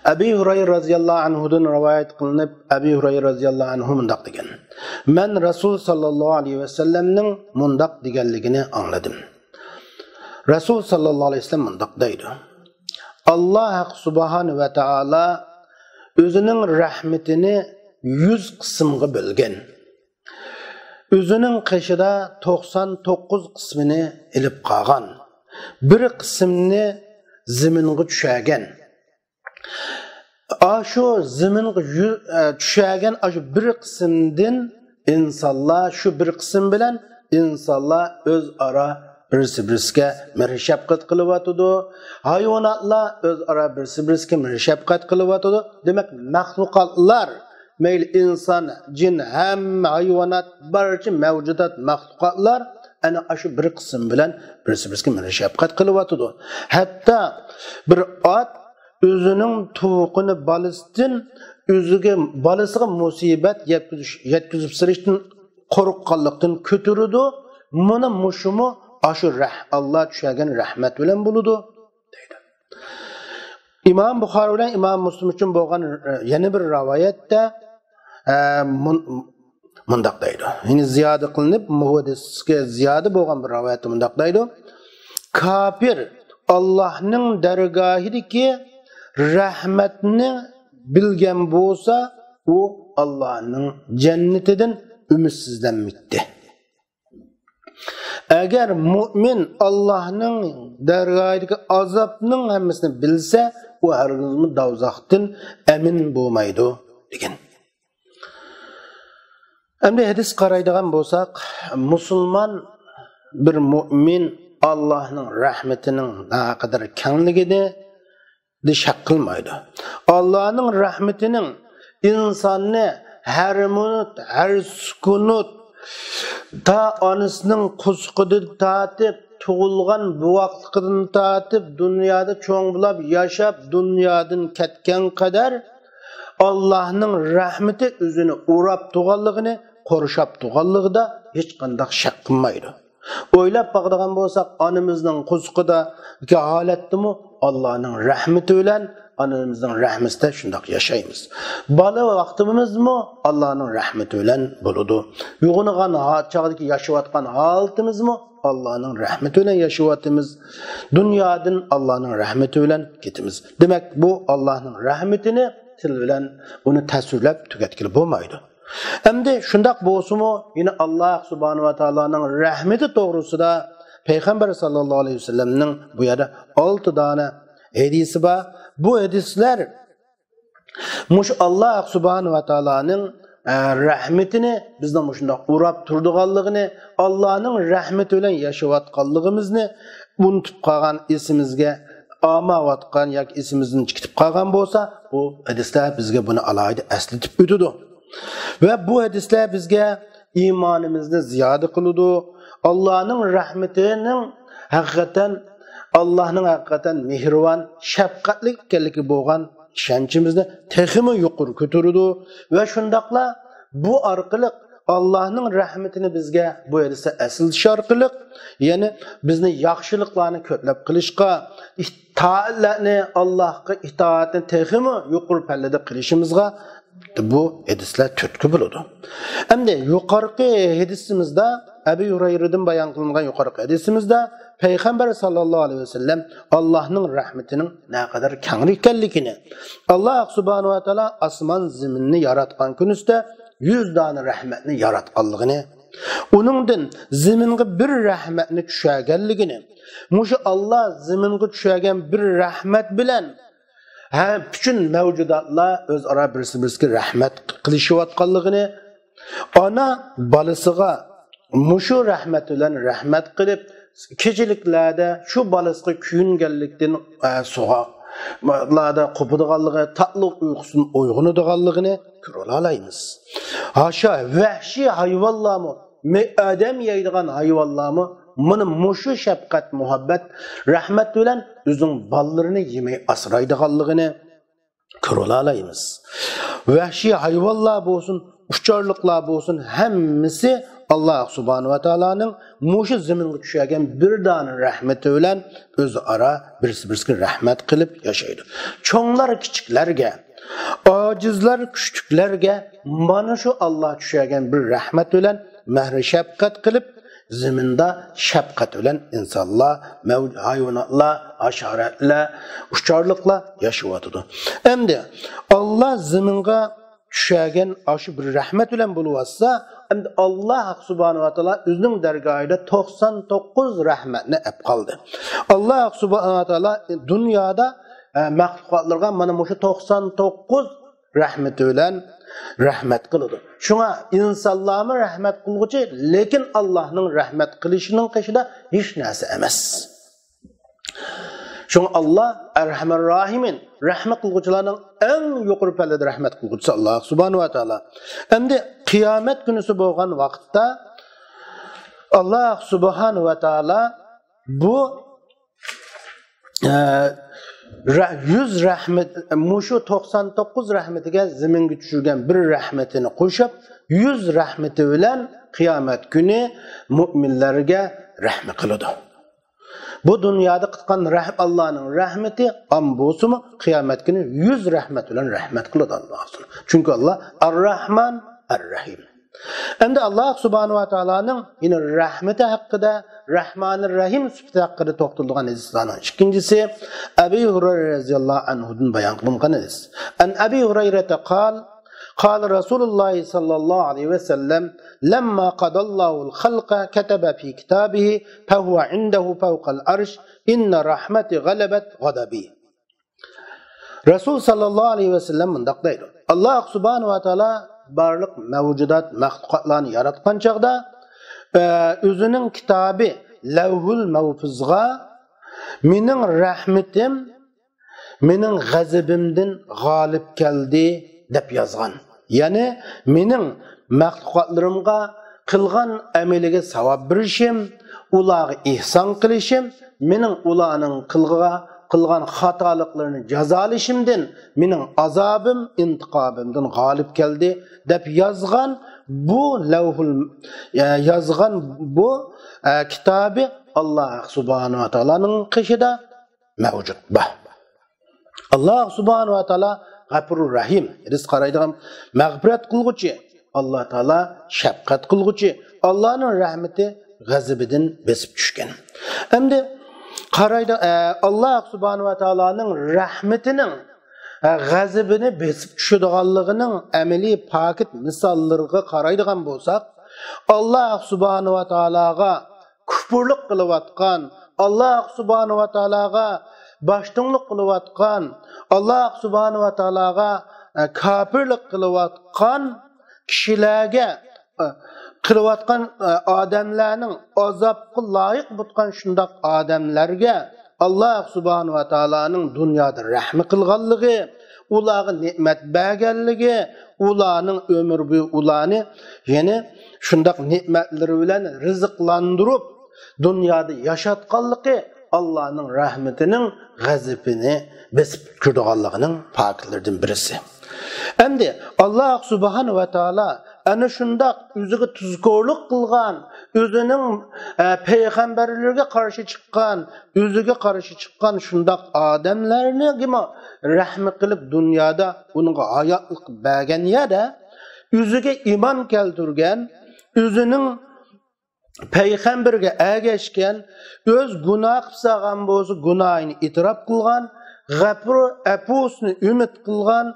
ئەبى ھۇرەيرە رەزىيەللاھۇ ئەنھۇدىن رىۋايەت قىلىنىپ، ئەبى ھۇرەيرە رەزىيەللاھۇ ئەنھۇ مۇنداق دېگەن: مەن رەسۇل ساللاللاھۇ ئەلەيھى ۋەسەللەمنىڭ مۇنداق دېگەنلىكىنى ئاڭلىدىم. رەسۇل ساللاللاھۇ ئەلەيھى ۋەسەللەم مۇنداق دەيدۇ: ئاللا ھەق سۇبھانە ۋە تائالا ئۆزىنىڭ رەھمىتىنى يۈز قىسىمغا بۆلگەن. ئۆزىنىڭ قېشىدا توقسان توققۇز قىسمىنى ئېلىپ قالغان. بىر قىسمىنى زېمىنغا چۈشەرگەن. ئاشۇ زېمىنغا يۈ-، ئە، چۈشەرگەن ئاشۇ بىر قىسىمدىن ئىنسانلار، شۇ بىر قىسىم بىلەن ئىنسانلار ئۆزئارا بىرسى-بىرسىگە مېھىر-شەپقەت قىلىۋاتىدۇ. ھايۋاناتلار ئۆزئارا بىرسى-بىرسىگە مېھىر-شەپقەت قىلىۋاتىدۇ. دېمەك، مەخلۇقاتلار، مەيلى ئىنسان، جىن، ھەممە ھايۋانات، بارچە مەۋجۇدات، مەخلۇقاتلار ئەنە ئاشۇ بىر قىسىم بىلەن بىرسى-بىرسىگە مېھىر-شەپقەت قىلىۋاتىدۇ. ھەتتا بىر ئات ئۆزىنىڭ تۇۋىقىنى بالىسىدىن، ئۆزىگە، بالىسىغا مۇسىبەت يەتكۈزۈش، يەتكۈزۈپ سېلىشتىن قورققانلىقتىن كۆتۈرىدۇ. مانا مۇشۇمۇ ئاشۇ رەھ-، ئاللا چۈشەرگەن رەھمەت بىلەن بولىدۇ، دەيدۇ. ئىمام بۇخارى بىلەن ئىمام مۇسلىم ئۈچۈن بولغان، ئە، يەنە بىر رىۋايەتتە، ئە، مۇن-، مۇنداق دەيدۇ. يەنى زىيادە قىلىنىپ، مۇھەددىسكە زىيادە بولغان بىر رىۋايەتتە مۇنداق دەيدۇ: كاپىر ئاللاھنىڭ دەرگاھىدىكى رەھمەتنى بىلگەن بولسا، ئۇ ئاللاھنىڭ جەننىتىدىن ئۈمىدسىزلەنمەيتتى. ئەگەر مۇئمىن ئاللاھنىڭ دەرگاھىدىكى ئازابنىڭ ھەممىسىنى بىلسە، ئۇ ھەرگىزمۇ دوزاختىن ئەمىن بولمايدۇ، دېگەن. ئەمدى ھەدىسكە قارايدىغان بولساق، مۇسۇلمان بىر مۇئمىن ئاللاھنىڭ رەھمىتىنىڭ نەقەدەر كەڭلىكىنى شەك قىلمايدۇ. ئاللانىڭ رەھمىتىنىڭ ئىنساننى ھەر مىنۇت، ھەر سېكۇنت، تا ئانىسىنىڭ قورسىقىدىن تارتىپ، تۇغۇلغان بوۋاقلىقىدىن تارتىپ، دۇنيادا چوڭ بولاپ ياشاپ، دۇنيادىن كەتكەن قەدەر ئاللانىڭ رەھمىتى ئۆزىنى ئوراپ تۇرغانلىقىنى، قورشاپ تۇرغانلىقىدا ھېچقانداق شەك قىلمايدۇ. ئويلاپ باقىدىغان بولساق، ئانىمىزنىڭ قورسىقىدىكى ھالەتتىمۇ ئاللانىڭ رەھمىتى بىلەن، ئانىمىزنىڭ رەھمىتىدە شۇنداق ياشايمىز. بالا ۋاقتىمىزمۇ ئاللانىڭ رەھمىتى بىلەن بولىدۇ. يوغىنىغان ھا-، چاغدىكى ياشاۋاتقان ھالىتىمىزمۇ ئاللانىڭ رەھمىتى بىلەن ياشاۋاتىمىز. دۇنيادىن ئاللانىڭ رەھمىتى بىلەن كېتىمىز. دېمەك، بۇ ئاللانىڭ رەھمىتىنى تىل بىلەن ئۇنى تەسۋىرلەپ تۈگەتكىلى بولمايدۇ. ئەمدى شۇنداق بولسىمۇ، يەنە ئاللا سۇبھانەھۇ ۋە تائالانىڭ رەھمىتى توغرىسىدا پەيغەمبەر ساللاللاھۇ ئەلەيھى ۋەسەللەمنىڭ بۇ يەردە ئالتە دانە ھەدىسى بار. بۇ ھەدىسلەر مۇشۇ ئاللا سۇبھانەھۇ ۋە تائالانىڭ، ئە، رەھمىتىنى، بىزنىڭ مۇشۇنداق ئوراپ تۇرىدىغانلىقىنى، ئاللانىڭ رەھمىتى بىلەن ياشاۋاتقانلىقىمىزنى ئۇنتۇپ قالغان، ئېسىمىزگە ئالمايۋاتقان ياكى ئېسىمىزدىن چىقىپ قالغان بولسا، بۇ ھەدىسلەر بىزگە بۇنى ئالاھىدە ئەسلىتىپ ئۆتىدۇ. ۋە بۇ ھەدىسلەر بىزگە ئىمانىمىزنى زىيادە قىلىدۇ. ئاللانىڭ رەھمىتىنىڭ ھەقىقەتەن، ئاللانىڭ ھەقىقەتەن مېھرىبان، شەپقەتلىك ئىكەنلىكى بولغان ئىشەنچىمىزنى تېخىمۇ يۇقىرى كۆتۈرىدۇ. ۋە شۇنداقلا بۇ ئارقىلىق ئاللانىڭ رەھمىتىنى بىزگە بۇ ھەدىسلەر ئەسلىتىش ئارقىلىق، يەنى بىزنى ياخشىلىقلارنى كۆپلەپ قىلىشقا، ئىتائەتلەرنى، ئاللاھقا ئىتائەتنى تېخىمۇ يۇقىرى پەللىدە قىلىشىمىزغا بۇ ھەدىسلەر تۈرتكە بولىدۇ. ئەمدى يۇقىرىقى ھەدىسىمىزدە، ئەبى ھۇرەيرىدىن بايان قىلىنغان يۇقىرىقى ھەدىسىمىزدە پەيغەمبەر ساللاللاھۇ ئەلەيھى ۋەسەللەم ئاللاھنىڭ رەھمىتىنىڭ نەقەدەر كەڭرى ئىكەنلىكىنى، ئاللا سۇبھانەھۇ ۋە تائالا ئاسمان زېمىننى ياراتقان كۈنىسىدە يۈز دانە رەھمەتنى ياراتقانلىقىنى، ئۇنىڭدىن زېمىنغا بىر رەھمەتنى چۈشەرگەنلىكىنى، مۇشۇ ئاللا زېمىنغا چۈشەرگەن بىر رەھمەت بىلەن ھە، پۈتۈن مەۋجۇداتلار ئۆزئارا بىرسى-بىرسىگە رەھمەت قىلىشىۋاتقانلىقىنى، ئانا بالىسىغا مۇشۇ رەھمەت بىلەن رەھمەت قىلىپ، كېچىلىكلەردە شۇ بالىسىغا كۆيۈنگەنلىكتىن، ئە، سوغۇقلاردا قوپىدىغانلىقى، تاتلىق ئۇيقۇسىدىن ئويغىنىدىغانلىقىنى كۆرۈۋالالايمىز. ھاشا، ۋەھشىي ھايۋانلارمۇ، مە-، ئادەم يەيدىغان ھايۋانلارمۇ مانا مۇشۇ شەپقەت، مۇھەببەت، رەھمەت بىلەن ئۆزىنىڭ بالىلىرىنى يېمەي ئاسرايدىغانلىقىنى، كۆرۈۋالالايمىز. ۋەھشىي ھايۋانلار بولسۇن، ئۇچارلىقلار بولسۇن، ھەممىسى ئاللا سۇبھانەھۇ ۋە تائالانىڭ مۇشۇ زېمىنغا چۈشۈرگەن بىر دانە رەھمىتى بىلەن ئۆزئارا بىرسى-بىرسىگە رەھمەت قىلىپ ياشايدۇ. چوڭلار كىچىكلەرگە، ئاجىزلار كۈچلۈكلەرگە مانا شۇ ئاللا چۈشۈرگەن بىر رەھمەت بىلەن مەھرى شەپقەت قىلىپ، زېمىندا شەپقەت بىلەن ئىنسانلار، مەۋ-، ھايۋاناتلار، ھاشاراتلار، ئۇچارلىقلار ياشىۋاتىدۇ. ئەمدى ئاللا زېمىنغا چۈشەرگەن ئاشۇ بىر رەھمەت بىلەن بولۇۋاتسا، ئەمدى ئاللا سۇبھانەھۇ ۋە تائالا ئۆزىنىڭ دەرگاھىدا توقسان توققۇز رەھمەتنى ئەپ قالدى. ئاللا سۇبھانەھۇ ۋە تائالا دۇنيادا، ئە، مەخلۇقاتلىرىغا مانا مۇشۇ توقسان توققۇز رەھمىتى بىلەن رەھمەت قىلىدۇ. شۇڭا ئىنسانلارمۇ رەھمەت قىلغۇچى، لېكىن ئاللانىڭ رەھمەت قىلىشىنىڭ قېشىدا ھېچ نەرسە ئەمەس. شۇڭا ئاللا ئەرھەمەر راھىمىن، رەھمەت قىلغۇچىلارنىڭ ئەڭ يۇقىرى پەللىدە رەھمەت قىلغۇچىسى ئاللا سۇبھانەھۇ ۋە تائالا. ئەمدى قىيامەت كۈنىسى بولغان ۋاقىتتا ئاللا سۇبھانەھۇ ۋە تائالا بۇ، ئە، رە-، يۈز رەھمەت، مۇشۇ توقسان توققۇز رەھمىتىگە زېمىنگە چۈشۈرگەن بىر رەھمىتىنى قوشۇپ، يۈز رەھمىتى بىلەن قىيامەت كۈنى مۇئمىنلەرگە رەھمى قىلىدۇ. بۇ دۇنيادا قىلغان رەھ-، ئاللانىڭ رەھمىتى ئام بولسىمۇ، قىيامەت كۈنى يۈز رەھمەت بىلەن رەھمەت قىلىدۇ ئاللا. چۈنكى ئاللا ئەر-رەھمان ئەر-رەھىم. ئەمدى ئاللا سۇبھانەھۇ ۋە تائالانىڭ يەنە رەھمىتى ھەققىدە، رەھمانىر رەھىم سۈپىتى ھەققىدە توختىلىدىغان ھەدىسلەرنىڭ ئىككىنچىسى ئەبى ھۇرەيرە رەزىياللاھۇ ئەنھۇدىن بايان قىلىنغان ھەدىس. عن أبي هريرة قال، قال رسول الله صلى الله عليه وسلم، لما قضى الله الخلق كتب في كتابه فهو عنده فوق العرش، إن رحمتي غلبت غضبي. رەسۇل ساللاللاھۇ ئەلەيھى ۋەسەللەم مۇنداق دەيدۇ: ئاللا سۇبھانەھۇ ۋە تائالا بارلىق مەۋجۇدات، مەخلۇقاتلارنى ياراتقان چاغدا، ئە، ئۆزىنىڭ كىتابى لەۋھۇل مەھفۇزغا «مېنىڭ رەھمىتىم مېنىڭ غەزىپىمدىن غالىب كەلدى» دەپ يازغان. يەنى مېنىڭ مەخلۇقاتلىرىمغا قىلغان ئەمىلىگە ساۋاب بېرىشىم، ئۇلارغا ئېھسان قىلىشىم، مېنىڭ ئۇلارنىڭ قىلغىغا، قىلغان خاتالىقلىرىنى جازالىشىمدىن مېنىڭ ئازابىم ئىنتىقامىمدىن غالىب كەلدى، دەپ يازغان بۇ لەۋھۇل، يازغان بۇ، ئە، كىتابى ئاللا سۇبھانەھۇ ۋە تائالانىڭ قېشىدا مەۋجۇت بار. ئاللا سۇبھانەھۇ ۋە تائالا غەپۇرۇر رەھىم، رىزق قارايدىغان، مەغپىرەت قىلغۇچى. ئاللا تائالا شەپقەت قىلغۇچى. ئاللانىڭ رەھمىتى غەزىپىدىن بېسىپ چۈشكەن. ئەمدى قارايدۇ، ئە، ئاللا سۇبھانەھۇ ۋە تائالانىڭ رەھمىتىنىڭ، ئە، غەزىپىنى بېسىپ چۈشىدىغانلىقىنىڭ ئەمەلىي پاكىت مىساللىرىغا قارايدىغان بولساق، ئاللا سۇبھانەھۇ ۋە تائالاغا كۇپۇرلۇق قىلىۋاتقان، ئاللا سۇبھانەھۇ ۋە تائالاغا باشتۇڭلۇق قىلىۋاتقان، ئاللا سۇبھانەھۇ ۋە تائالاغا، ئە، كاپىرلىق قىلىۋاتقان كىشىلەرگە، ئە، قىلىۋاتقان، ئە، ئادەملەرنىڭ ئازابقا لايىق بولغان شۇنداق ئادەملەرگە ئاللا سۇبھانەھۇ ۋە تائالانىڭ دۇنيادا رەھمى قىلغانلىقى، ئۇلارغا نېمەت بەرگەنلىكى، ئۇلارنىڭ ئۆمۈر بويى ئۇلارنى يەنە شۇنداق نېمەتلىرى بىلەن رىزىقلاندۇرۇپ، دۇنيادا ياشاتقانلىقى ئاللانىڭ رەھمىتىنىڭ غەزىپىنى بېسىپ كىرىدىغانلىقىنىڭ پاكىتلىرىدىن بىرسى. ئەمدى ئاللا سۇبھانەھۇ ۋە تائالا ئەنە شۇنداق ئۆزىگە تۇزكورلۇق قىلغان، ئۆزىنىڭ، ئە، پەيغەمبەرلىرىگە قارشى چىققان، ئۆزىگە قارشى چىققان شۇنداق ئادەملەرنىگىمۇ رەھمى قىلىپ، دۇنيادا ئۇنىڭغا ھاياتلىق بەرگەن يەردە، ئۆزىگە ئىمان كەلتۈرگەن، ئۆزىنىڭ پەيغەمبىرىگە ئەگەشكەن، ئۆز گۇناھ قىلىپ سالغان بولسا، گۇناھىنى ئېتىراپ قىلغان، غەپۇر ئەپۇسىنى ئۈمىد قىلغان،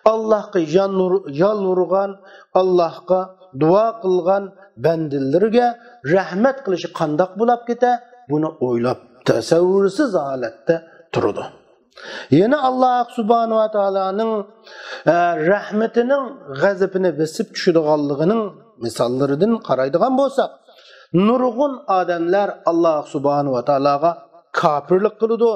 ئاللاھقا يالۋۇر-، يالۋۇرغان، ئاللاھقا دۇئا قىلغان بەندىلىرىگە رەھمەت قىلىشى قانداق بولاپ كېتە؟ بۇنى ئويلاپ، تەسەۋۋۇرسىز ھالەتتە تۇرىدۇ. يەنە ئاللا سۇبھانەھۇ ۋە تائالانىڭ، ئە، رەھمىتىنىڭ غەزىپىنى بېسىپ چۈشىدىغانلىقىنىڭ مىساللىرىدىن قارايدىغان بولساق، نۇرغۇن ئادەملەر ئاللا سۇبھانەھۇ ۋە تائالاغا كاپىرلىق قىلىدۇ.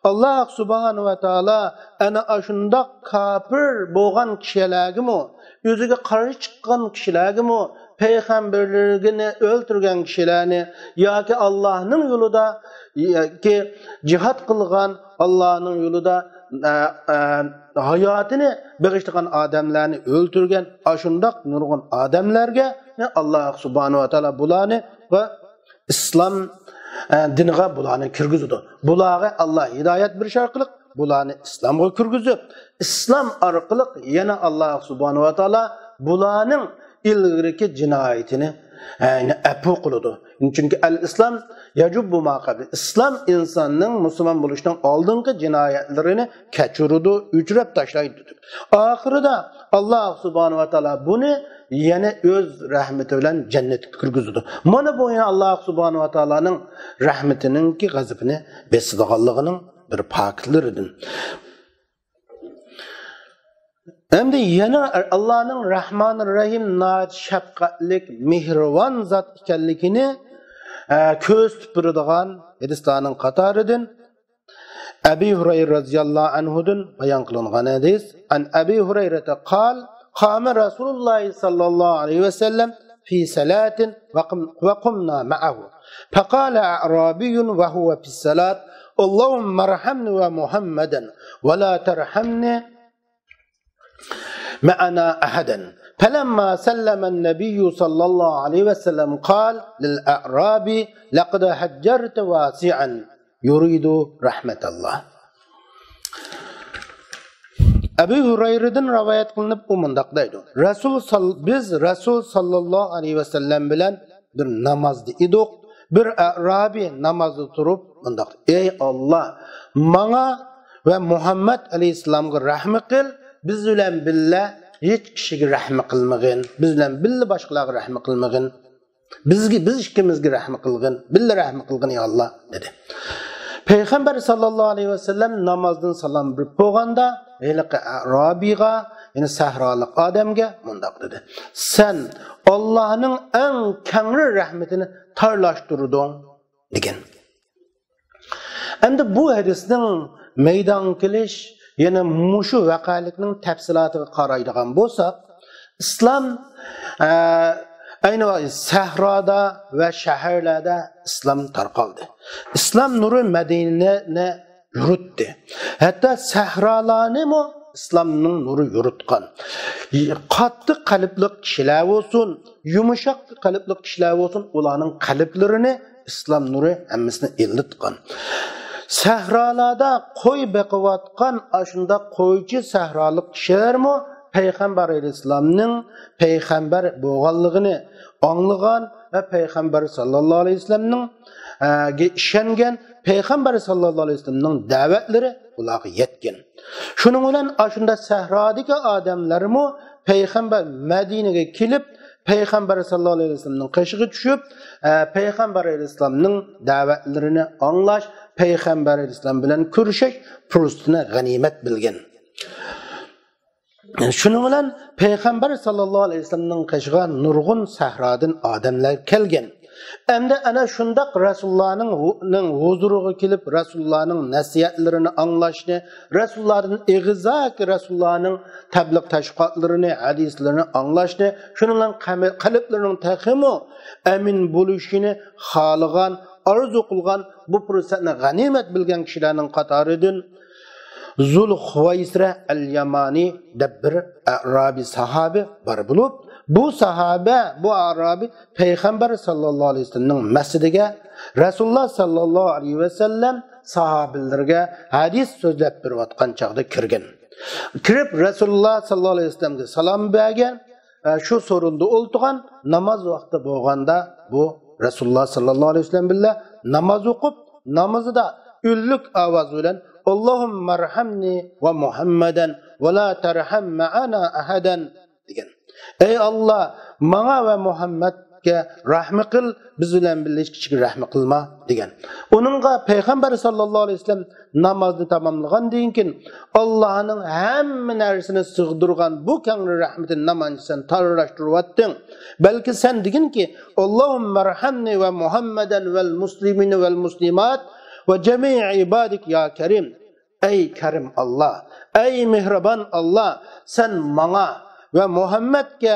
ئاللا سۇبھانەھۇ ۋە تائالا ئەنە ئاشۇنداق كاپىر بولغان كىشىلەرگىمۇ، ئۆزىگە قارشى چىققان كىشىلەرگىمۇ، پەيغەمبەرلىرىنى ئۆلتۈرگەن كىشىلەرنى ياكى ئاللانىڭ يولىدا ياكى جىھاد قىلغان، ئاللانىڭ يولىدا، ئە، ئە، ھاياتىنى بېغىشلىغان ئادەملەرنى ئۆلتۈرگەن ئاشۇنداق نۇرغۇن ئادەملەرگە ئاللاھ سۇبھانەھۇ ۋە تائالا بۇلارنى ۋە ئىسلام، ئە، دىنىغا بۇلارنى كىرگۈزىدۇ. بۇلارغا ئاللاھ ھىدايەت بېرىش ئارقىلىق بۇلارنى ئىسلامغا كىرگۈزۈپ، ئىسلام ئارقىلىق يەنە ئاللاھ سۇبھانەھۇ ۋە تائالا بۇلارنىڭ ئىلگىرىكى جىنايىتىنى، ئە، ئەپۇ قىلىدۇ. چۈنكى ئەل ئىسلام يەجۇببۇ ما قەبلە. ئىسلام ئىنساننىڭ، مۇسۇلمان بولۇشنىڭ ئالدىنقى جىنايەتلىرىنى كەچۈرىدۇ، ئۆچۈرۈپ تاشلايدۇ. ئاخىرىدا ئاللاھ سۇبھانەھۇ ۋە تائالا بۇنى يەنە ئۆز رەھمىتى بىلەن جەننەتكە كىرگۈزىدۇ. مانا بۇ يەنە ئاللاھ سۇبھانەھۇ ۋە تائالانىڭ رەھمىتىنىڭكى غەزىپىنى بېسىدىغانلىقىنىڭ بىر پاكىتلىرىدىن. ئەمدى يەنە ئاللاھنىڭ رەھمانىر رەھىم، ناھايىتى شەپقەتلىك، مېھرىبان زات ئىكەنلىكىنى، ئە، كۆرسىتىپ بېرىدىغان ھەدىسلەرنىڭ قاتارىدىن ئەبى ھۇرەيرە رەزىياللاھۇ ئەنھۇدىن بايان قىلىنغان ھەدىس. عن أبي هريرة قال: قام رسول الله صلى الله عليه وسلم في صلاة وقم-، وقمنا معه، فقال أعرابي وهو في الصلاة: اللهم ارحمني ومحمدا ولا ترحمني معنا أحدا. فلما سلم النبي صلى الله عليه وسلم قال للأعرابي: لقد هجرت واسعا، يريد رحمة الله. ئەبۇ ھۇرەيرىدىن رىۋايەت قىلىنىپ، ئۇ مۇنداق دەيدۇ: رەسۇل سال-، بىز رەسۇل ساللاللاھۇ ئەلەيھى ۋەسەللەم بىلەن بىر نامازدا ئىدۇق. بىر ئەرابىي نامازدا تۇرۇپ مۇنداق دېدى: ئەي ئاللا، ماڭا ۋە مۇھەممەد ئەلەيھىسسالامغا رەھمى قىل، بىز بىلەن بىللە ھېچ كىشىگە رەھمى قىلمىغىن، بىز بىلەن بىللە باشقىلارغا رەھمى قىلمىغىن. بىزگە، بىز ئىككىمىزگە رەھمى قىلغىن، بىللە رەھمى قىلغىن، يا ئاللا، دېدى. پەيغەمبەر ساللاللاھۇ ئەلەيھى ۋەسەللەم نامازدىن سالام بېرىپ بولغاندا، ھېلىقى ئەرابىيغا، يەنى سەھرالىق ئادەمگە مۇنداق دېدى: سەن ئاللانىڭ ئەڭ كەڭرى رەھمىتىنى تارلاشتۇردۇڭ، دېگەن. ئەمدى بۇ ھەدىسنىڭ مەيدانغا كېلىش، يەنى مۇشۇ ۋەقەلىكنىڭ تەپسىلاتىغا قارايدىغان بولساق، ئىسلام، ئە، ئەينى ۋاقىت سەھرادا ۋە شەھەرلەردە ئىسلام تارقالدى. ئىسلام نۇرى مەدىنىنى يورۇتتى. ھەتتا سەھرالارنىمۇ ئىسلامنىڭ نۇرى يورۇتقان. قاتتىق قەلبلىك كىشىلەر بولسۇن، يۇمشاق قەلبلىك كىشىلەر بولسۇن، ئۇلارنىڭ قەلبلىرىنى ئىسلام نۇرى ھەممىسىنى ئىللىتقان. سەھرالاردا قوي بېقىۋاتقان ئاشۇنداق قويچى سەھرالىق كىشىلەرمۇ پەيغەمبەر ئەلەيھىسسالامنىڭ پەيغەمبەر بولغانلىقىنى ئاڭلىغان ۋە پەيغەمبەر ساللاللاھۇ ئەلەيھى ۋەسەللەمنىڭ، ئە، گە ئىشەنگەن، پەيغەمبەر ساللاللاھۇ ئەلەيھى ۋەسەللەمنىڭ دەۋەتلىرى ئۇلارغا يەتكەن. شۇنىڭ بىلەن ئاشۇنداق سەھرادىكى ئادەملەرمۇ پەيغەمبەر مەدىنىگە كېلىپ، پەيغەمبەر ساللاللاھۇ ئەلەيھى ۋەسەللەمنىڭ قېشىغا چۈشۈپ، ئە، پەيغەمبەر ئەلەيھىسسالامنىڭ دەۋەتلىرىنى ئاڭلاش، پەيغەمبەر ئەلەيھىسسالام بىلەن كۆرۈشۈش پۇرسىتىنى غەنىيمەت بىلگەن. شۇنىڭ بىلەن پەيغەمبەر ساللاللاھۇ ئەلەيھى ۋەسەللەمنىڭ قېشىغا نۇرغۇن سەھرادىن ئادەملەر كەلگەن. ئەمدى ئەنە شۇنداق رەسۇلۇللانىڭ ھۇ-، نىڭ ھۇزۇرىغا كېلىپ، رەسۇلۇللانىڭ نەسىھەتلىرىنى ئاڭلاشنى، رەسۇلۇللادىن ئېغىزاكى رەسۇلۇللانىڭ تەبلىغ تەشۋىقاتلىرىنى، ھەدىسلىرىنى ئاڭلاشنى، شۇنىڭ بىلەن قەم-، قەلبلىرىنىڭ تېخىمۇ ئەمىن بولۇشىنى خالىغان، ئارزۇ قىلغان بۇ پۇرسەتنى غەنىيمەت بىلگەن كىشىلەرنىڭ قاتارىدىن زۇل خۇۋەيسىرە ئەل يامانى دەپ بىر ئەرابىي ساھابە بار بولۇپ، بۇ ساھابە، بۇ ئەرابىي پەيغەمبەر ساللاللاھۇ ئەلەيھى ۋەسەللەمنىڭ مەسچىتىگە رەسۇلۇللا ساللاللاھۇ ئەلەيھى ۋەسەللەم ساھابىلىرىگە ھەدىس سۆزلەپ بېرىۋاتقان چاغدا كىرگەن. كىرىپ رەسۇلۇللا ساللاللاھۇ ئەلەيھى ۋەسەللەمگە سالام بەرگەن. ئە، شۇ سورۇندا ئولتۇرغان، ناماز ۋاقتى بولغاندا بۇ رەسۇلۇللا ساللاللاھۇ ئەلەيھى ۋەسەللەم بىللە ناماز ئوقۇپ، نامىزىدا ئۈنلۈك ئاۋاز بىلەن: «ئاللاھۇممەرھەمنى ۋە مۇھەممەدەن ۋە لا تەرھەم مەئەنا ئەھەدەن» دېگەن. «ئەي ئاللا، ماڭا ۋە مۇھەممەدكە رەھمى قىل، بىز بىلەن بىللە ھېچ كىشىگە رەھمى قىلما» دېگەن. ئۇنىڭغا پەيغەمبەر ساللاللاھۇ ئەلەيھى ۋەسەللەم نامازنى تاماملىغاندىن كېيىن، «ئاللانىڭ ھەممە نەرسىنى سىغدۇرغان بۇ كەڭرى رەھمىتىنى نېمانچە سەن تارلاشتۇرۇۋەتتىڭ؟ بەلكى سەن دېگىنكى، ئاللاھۇممەرھەمنى ۋە مۇھەممەدەن ۋەل مۇسلىمىنە ۋەل مۇسلىمات ۋە جەمىئ ئىبادىك يا كەرىم.» ئەي كەرىم ئاللا، ئەي مېھرىبان ئاللا، سەن ماڭا ۋە مۇھەممەدكە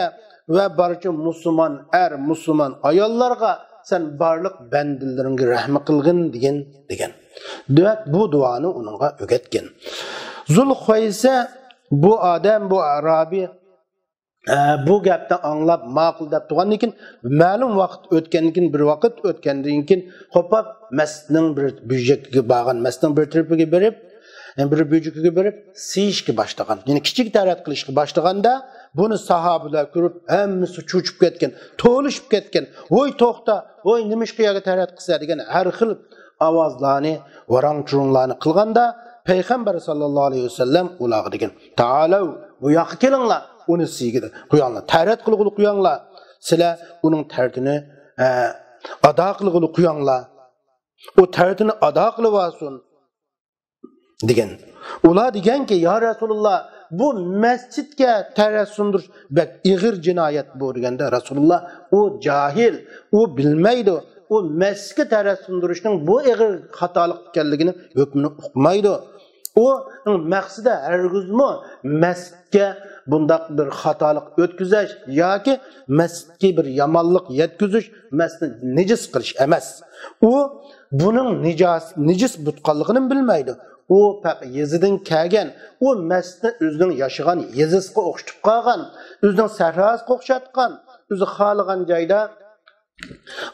ۋە بارچە مۇسۇلمان ئەر، مۇسۇلمان ئاياللارغا سەن بارلىق بەندىلىرىڭگە رەھمى قىلغىن دېگىن، دېگەن. دەپ بۇ دۇئانى ئۇنىڭغا ئۆگەتكەن. زۇل خۇۋەيسە بۇ ئادەم، بۇ ئەرابىي، ئە، بۇ گەپنى ئاڭلاپ، ماقۇل دەپ تۇرغاندىن كېيىن، مەلۇم ۋاقىت ئۆتكەندىن كېيىن، بىر ۋاقىت ئۆتكەندىن كېيىن، قوپاپ، مەسچىتنىڭ بىر بۇرجىكىگە بارغان، مەسچىتنىڭ بىر تەرىپىگە بېرىپ، يەنى بىر بۇرجىكىگە بېرىپ، سىيىشكە باشلىغان. يەنى كىچىك تەرەت قىلىشقا باشلىغاندا، بۇنى ساھابىلەر كۆرۈپ، ھەممىسى چۆچۈپ كەتكەن، توۋلىشىپ كەتكەن. ۋوي توختا، ۋوي نېمىشقا يەرگە تەرەت قىلىسەن دېگەن ھەر خىل ئاۋازلارنى، ۋاراڭ-چۇرۇڭلارنى قىلغاندا، پەيغەمبەر ساللاللاھۇ ئەلەيھى ۋەسەللەم ئۇلارغا دېگەن، تائالەۋ، بۇ ياققا كېلىڭلار، ئۇنى سىيگىلى قويۇڭلار، تەرەت قىلغىلى قويۇڭلار، سىلەر ئۇنىڭ تەرىتىنى، ئە، ئادا قىلغىلى قويۇڭلار، ئۇ تەرىتىنى ئادا قىلىۋالسۇن، دېگەن. ئۇلار دېگەنكى، يا رەسۇلاللا، بۇ مەسچىتكە تەرەت سۇندۇرۇش بەك ئېغىر جىنايەت بۇ، دېگەندە، رەسۇلاللا، ئۇ جاھىل، ئۇ بىلمەيدۇ، ئۇ مەسچىتكە تەرەت سۇندۇرۇشنىڭ بۇ ئېغىر خاتالىق ئىكەنلىكىنى، ھۆكمىنى ئۇقمايدۇ. ئۇنىڭ مەقسىتى ھەرگىزمۇ مەسچىتكە بۇنداق بىر خاتالىق ئۆتكۈزۈش ياكى مەسچىتكە بىر يامانلىق يەتكۈزۈش، مەسچىتنى نىجىس قىلىش ئەمەس. ئۇ بۇنىڭ نىجاس-، نىجىس بۇتقانلىقىنى بىلمەيدۇ. ئۇ پەقەت يېزىدىن كەلگەن، ئۇ مەسچىتنى ئۆزىنىڭ ياشىغان يېزىسىغا ئوخشىتىپ قالغان، ئۆزىنىڭ سەھراسىغا ئوخشاتقان، ئۆزى خالىغان جايدا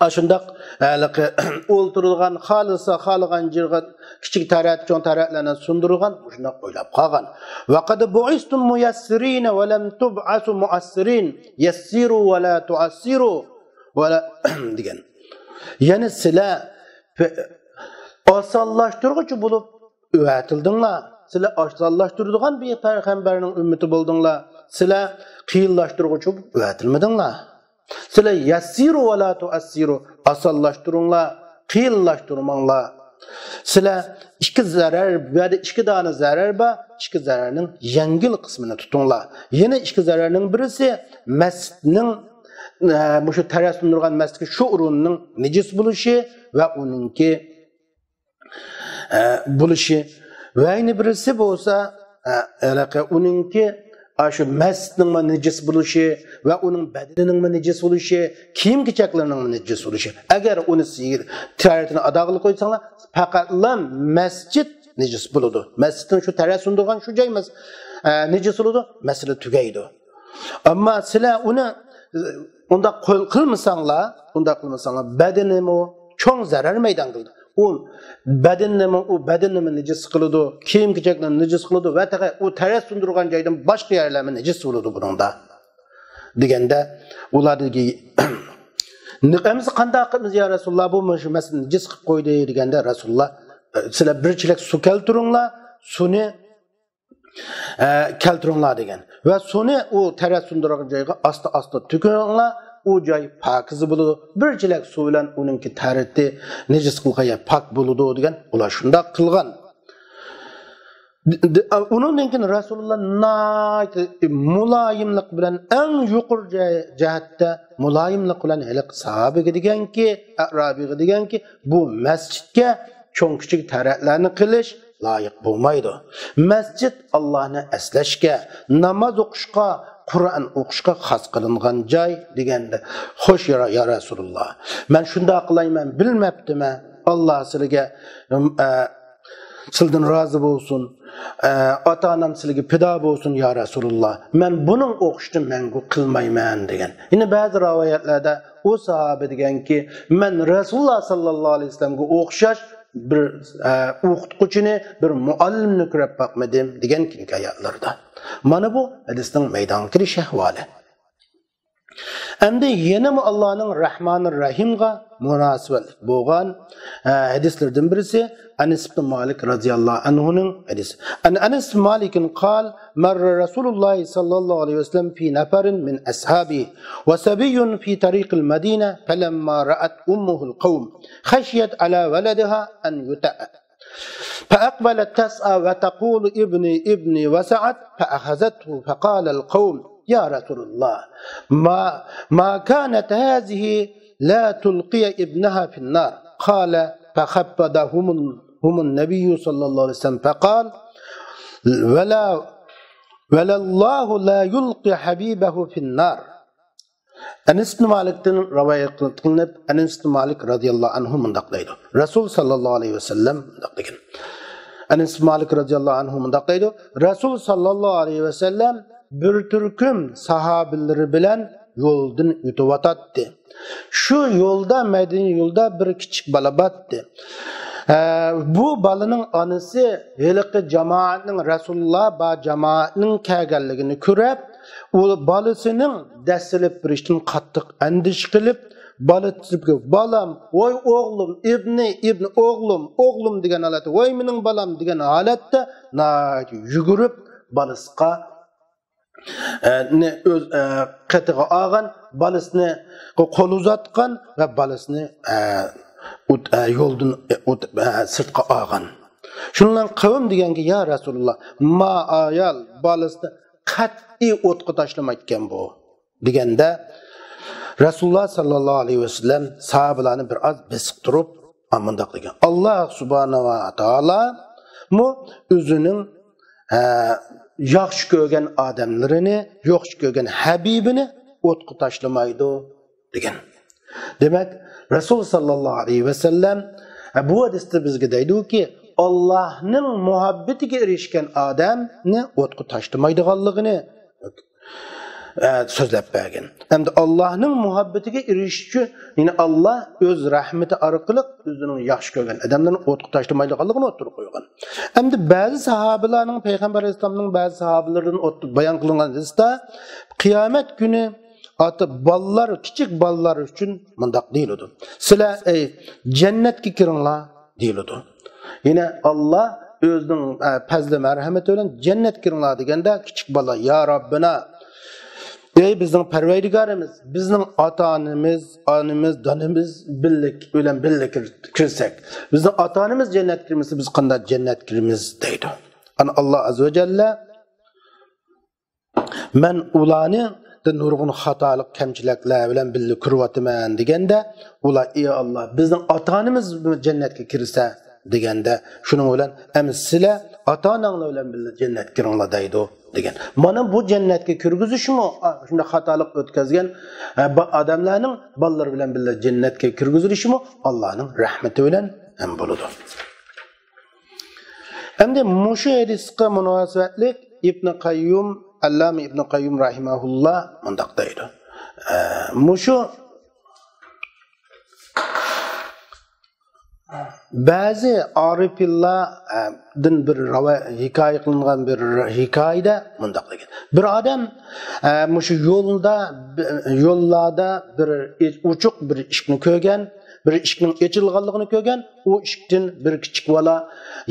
ئاشۇنداق ھېلىقى ئولتۇرىدىغان، خالىسا خالىغان جىرغا كىچىك تەرەت، چوڭ تەرەتلەرنى سۇندۇرغان، مۇشۇنداق ئويلاپ قالغان. وقد بعثتم ميسرين ولم تبعثوا معسرين، يسروا ولا تعسروا، ولا دېگەن. يەنى سىلەر پە-، ئاسانلاشتۇرغۇچى بولۇپ ئەۋەتىلدىڭلار. سىلەر ئاسانلاشتۇرىدىغان بىر پەيغەمبەرنىڭ ئۈممىتى بولدۇڭلار. سىلەر قىيىنلاشتۇرغۇچى بولۇپ ئەۋەتىلمىدىڭلار. سىلەر يەسسىرۇ ۋە لا تۇئەسسىرۇ، ئاسانلاشتۇرۇڭلار، قىيىنلاشتۇرماڭلار. سىلەر ئىككى زەرەر، بۇ يەردە ئىككى دانە زەرەر بار، ئىككى زەرەرنىڭ يەڭگىل قىسمىنى تۇتۇڭلار. يەنە ئىككى زەرەرنىڭ بىرسى مەسچىتنىڭ، ئە، مۇشۇ تەرەت سۇندۇرغان مەسچىتتىكى شۇ ئورۇننىڭ نىجىس بولۇشى ۋە ئۇنىڭكى ئە، بولۇشى. ۋە يەنە بىرسى بولسا، ئە، ھېلىقى ئۇنىڭكى، ئاشۇ مەسچىتنىڭمۇ نىجىس بولۇشى ۋە ئۇنىڭ بەدىنىنىڭمۇ نىجىس بولۇشى، كىيىم-كېچەكلىرىنىڭمۇ نىجىس بولۇشى. ئەگەر ئۇنى سىز تەرىتىنى ئادا قىلىپ قويساڭلار، پەقەتلا مەسچىت نىجىس بولىدۇ. مەسچىتنىڭ شۇ تەرەت سۇندۇرغان شۇ جاي مەس-، ئە، نىجىس بولىدۇ، مەسىلە تۈگەيدۇ. ئەمما سىلەر ئۇنى ئۇنداق قىل-، قىلمىساڭلار، ئۇنداق قىلمىساڭلار، بەدىنىمۇ چوڭ زەرەر مەيدان قىلىدۇ. ئۇ بەدىنىمۇ، ئۇ بەدىنىمۇ نىجىس قىلىدۇ، كىيىم-كېچەكلەرنى نىجىس قىلىدۇ ۋە تېخى ئۇ تەرەت سۇندۇرغان جايدىن باشقا يەرلەرمۇ نىجىس بولىدۇ بۇنىڭدا. دېگەندە، ئۇلار دېگى، ئەمىسە قانداق قىلىمىز يا رەسۇلاللا، بۇ مۇشۇ مەسىلىنى نىجىس قىلىپ قويدى دېگەندە، رەسۇلاللا، سىلەر بىر چېلەك سۇ كەلتۈرۈڭلار، سۇنى ئە، كەلتۈرۈڭلار دېگەن. ۋە سۇنى ئۇ تەرەت سۇندۇرغان جايغا ئاستا-ئاستا تۆكۈڭلار، ئۇ جاي پاكىز بولىدۇ. بىر چېلەك سۇ بىلەن ئۇنىڭكى تەرىتى نىجىس قىلغان يەر پاك بولىدۇ دېگەن. ئۇلار شۇنداق قىلغان. د-، د-، ئۇنىڭدىن كېيىن رەسۇلۇللا ناھايىتى مۇلايىملىق بىلەن، ئەڭ يۇقىرى جە-، جەھەتتە مۇلايىملىق بىلەن ھېلىقى ساھابىگە دېگەنكى، ئەرابىيغا دېگەنكى، بۇ مەسچىتكە چوڭ-كىچىك تەرەتلەرنى قىلىش لايىق بولمايدۇ. مەسچىت ئاللاھنى ئەسلەشكە، ناماز ئوقۇشقا، قۇرئان ئوقۇشقا خاس قىلىنغان جاي دېگەندە، خوش يا، يا رەسۇلۇللا، مەن شۇنداق قىلايمەن، بىلمەپتىمەن. ئاللا سىلىگە، ئە، سىلدىن رازى بولسۇن. ئە، ئاتا-ئانام سىلىگە پىدا بولسۇن، يا رەسۇلۇللا. مەن بۇنىڭ ئوخشىشىنى مەڭگۈ قىلمايمەن دېگەن. يەنە بەزى رىۋايەتلەردە ئۇ ساھابە دېگەنكى، مەن رەسۇلۇللا ساللاللاھۇ ئەلەيھى ۋەسەللەمگە ئوخشاش بىر، ئە، ئوقۇتقۇچىنى، بىر مۇئەللىمنى كۆرۈپ باقمىدىم دېگەن كېيىنكى ئايەتلەردە. مانا بۇ ھەدىسنىڭ مەيدانغا كېلىش ئەھۋالى. ئەمدى يەنىمۇ ئاللانىڭ رەھمانىر رەھىمغا مۇناسىۋەتلىك بولغان، ئە، ھەدىسلىرىدىن بىرسى ئەنەس ئىبن مالىك رازىياللاھۇ ئەنھۇنىڭ ھەدىسى. عن أنس مالك قال: مر رسول الله صلى الله عليه وسلم في نفر من أصحابه وصبي في طريق المدينة، فلما رأت أمه القوم خشيت على ولدها أن يطأ، فأقبلت تسعى وتقول: ابني، ابني، وسعت، فأخذته، فقال القوم: يا رسول الله، ما، ما كانت هذه لا تلقي ابنها في النار؟ قال: فخفضهم، هم النبي صلى الله عليه وسلم، فقال: ولا، ولله لا يلقي حبيبه في النار. ئەنەس ئىبن مالىكتىن رىۋايەت قىلىنىپ، ئەنەس ئىبن مالىك رازىياللاھۇ ئەنھۇ مۇنداق دەيدۇ، رەسۇل ساللاللاھۇ ئەلەيھى ۋەسەللەم مۇنداق دېگەن. ئەنەس مالىك رەزىياللاھۇ ئەنھۇ مۇنداق دەيدۇ، رەسۇل ساللاللاھۇ ئەلەيھى ۋەسەللەم بىر تۈركۈم ساھابىلىرى بىلەن يولدىن ئۆتۈۋاتاتتى. شۇ يولدا، مەدىنە يولىدا بىر كىچىك بالا باتتى. ئە، بۇ بالىنىڭ ئانىسى ھېلىقى جامائەتنىڭ، رەسۇلۇللا بار جامائەتنىڭ كەلگەنلىكىنى كۆرۈپ، ئۇ بالىسىنىڭ دەسسىلىپ بېرىشتىن قاتتىق ئەندىشە قىلىپ، بالا تىزىپ كېلىپ، «بالام، ۋاي ئوغلۇم، ئىبنى، ئىبنى، ئوغلۇم، ئوغلۇم» دېگەن ھالەتتە، «ۋاي مېنىڭ بالام» دېگەن ھالەتتە ناھايىتى يۈگۈرۈپ بالىسىغا، ئە، نى ئۆز، ئە، قېتىغا ئالغان، بالىسىنى قول ئۇزاتقان ۋە بالىسىنى، ئە، ئوت-، ئە، يولدىن، ئە، ئوت-، ئە، سىرتقا ئالغان. شۇنىڭ بىلەن قەۋم دېگەنكى، يا رەسۇلۇللا، ما ئايال بالىسىنى قەتئىي ئوتقا تاشلىمايدىكەن بۇ. دېگەندە، رەسۇلۇللا ساللاللاھۇ ئەلەيھى ۋەسەللەم ساھابىلارنى بىر ئاز بېسىقتۇرۇپ، مۇنداق دېگەن، ئاللا سۇبھانەھۇ ۋە تائالامۇ ئۆزىنىڭ، ئە، ياخشى كۆرگەن ئادەملىرىنى، ياخشى كۆرگەن ھەبىبىنى ئوتقا تاشلىمايدۇ، دېگەن. دېمەك، رەسۇل ساللاللاھۇ ئەلەيھى ۋەسەللەم، ئە، بۇ ھەدىستە بىزگە دەيدۇكى، ئاللاھنىڭ مۇھەببىتىگە ئېرىشكەن ئادەمنى ئوتقا تاشلىمايدىغانلىقىنى، ئە، سۆزلەپ بەرگەن. ئەمدى ئاللاھنىڭ مۇھەببىتىگە ئېرىشىش ئۈچۈن، يەنى ئاللاھ ئۆز رەھمىتى ئارقىلىق ئۆزىنىڭ ياخشى كۆرگەن ئادەملىرىنى ئوتقا تاشلىمايدىغانلىقىنى ئوتتۇرىغا قويغان. ئەمدى بەزى ساھابىلارنىڭ، پەيغەمبەر ئەلەيھىسسالامنىڭ بەزى ساھابىلىرىدىن ئوت-، بايان قىلىنغان ھەدىستە، قىيامەت كۈنى ئاتا بالىلار، كىچىك بالىلار ئۈچۈن مۇنداق دېيىلىدۇ، سىلەر، ئەي، جەننەتكە كىرىڭلار، دېيىلىدۇ. يەنە ئاللاھ ئۆزىنىڭ، ئە، پەزلى مەرھەمىتى بىلەن جەننەتكە كىرىڭلار دېگەندە، كىچىك بالىلار، يا رەببىنا، ئەي بىزنىڭ پەرۋەردىگارىمىز، بىزنىڭ ئاتا-ئانىمىز، ئانىمىز، دانىمىز بىللە، بىلەن بىللە كىر-، كىرسەك، بىزنىڭ ئاتا-ئانىمىز جەننەتكە كىرمىسە، بىز قانداق جەننەتكە كىرىمىز؟ دەيدۇ. ئانا ئاللاھ ئەززە ۋە جەللە، مەن ئۇلارنى نۇرغۇن خاتالىق، كەمچىلىكلەر بىلەن بىللە كۆرۈۋاتىمەن دېگەندە، ئۇلار، ئى ئاللاھ، بىزنىڭ ئاتا-ئانىمىز جەننەتكە كىرسە دېگەندە، شۇنىڭ بىلەن ئەمدى سىلەر ئاتا-ئاناڭلار بىلەن بىللە جەننەتكە كىرىڭلار دەيدۇ، دېگەن. مانا بۇ جەننەتكە كىرگۈزۈشمۇ، ئا، شۇنداق خاتالىق ئۆتكەزگەن، ئە، با-، ئادەملەرنىڭ بالىلىرى بىلەن بىللە جەننەتكە كىرگۈزۈلۈشىمۇ ئاللاھنىڭ رەھمىتى بىلەن ھەم بولىدۇ. ئەمدى مۇشۇ ھەدىسقا مۇناسىۋەتلىك ئىبنى قەييۇم، ئەللامە ئىبنى قەييۇم رەھىمەھۇللا مۇنداق دەيدۇ. ئە، مۇشۇ بەزى ئارىپىنلاردىن بىر رىۋا-، ھېكايە قىلىنغان بىر ھېكايىدە مۇنداق دېگەن. بىر ئادەم، ئە، مۇشۇ يولدا، يوللاردا بىر ئوچۇق بىر ئىشىكنى كۆرگەن، بىر ئىشىكنىڭ ئېچىلغانلىقىنى كۆرگەن، ئۇ ئىشىكتىن بىر كىچىك بالا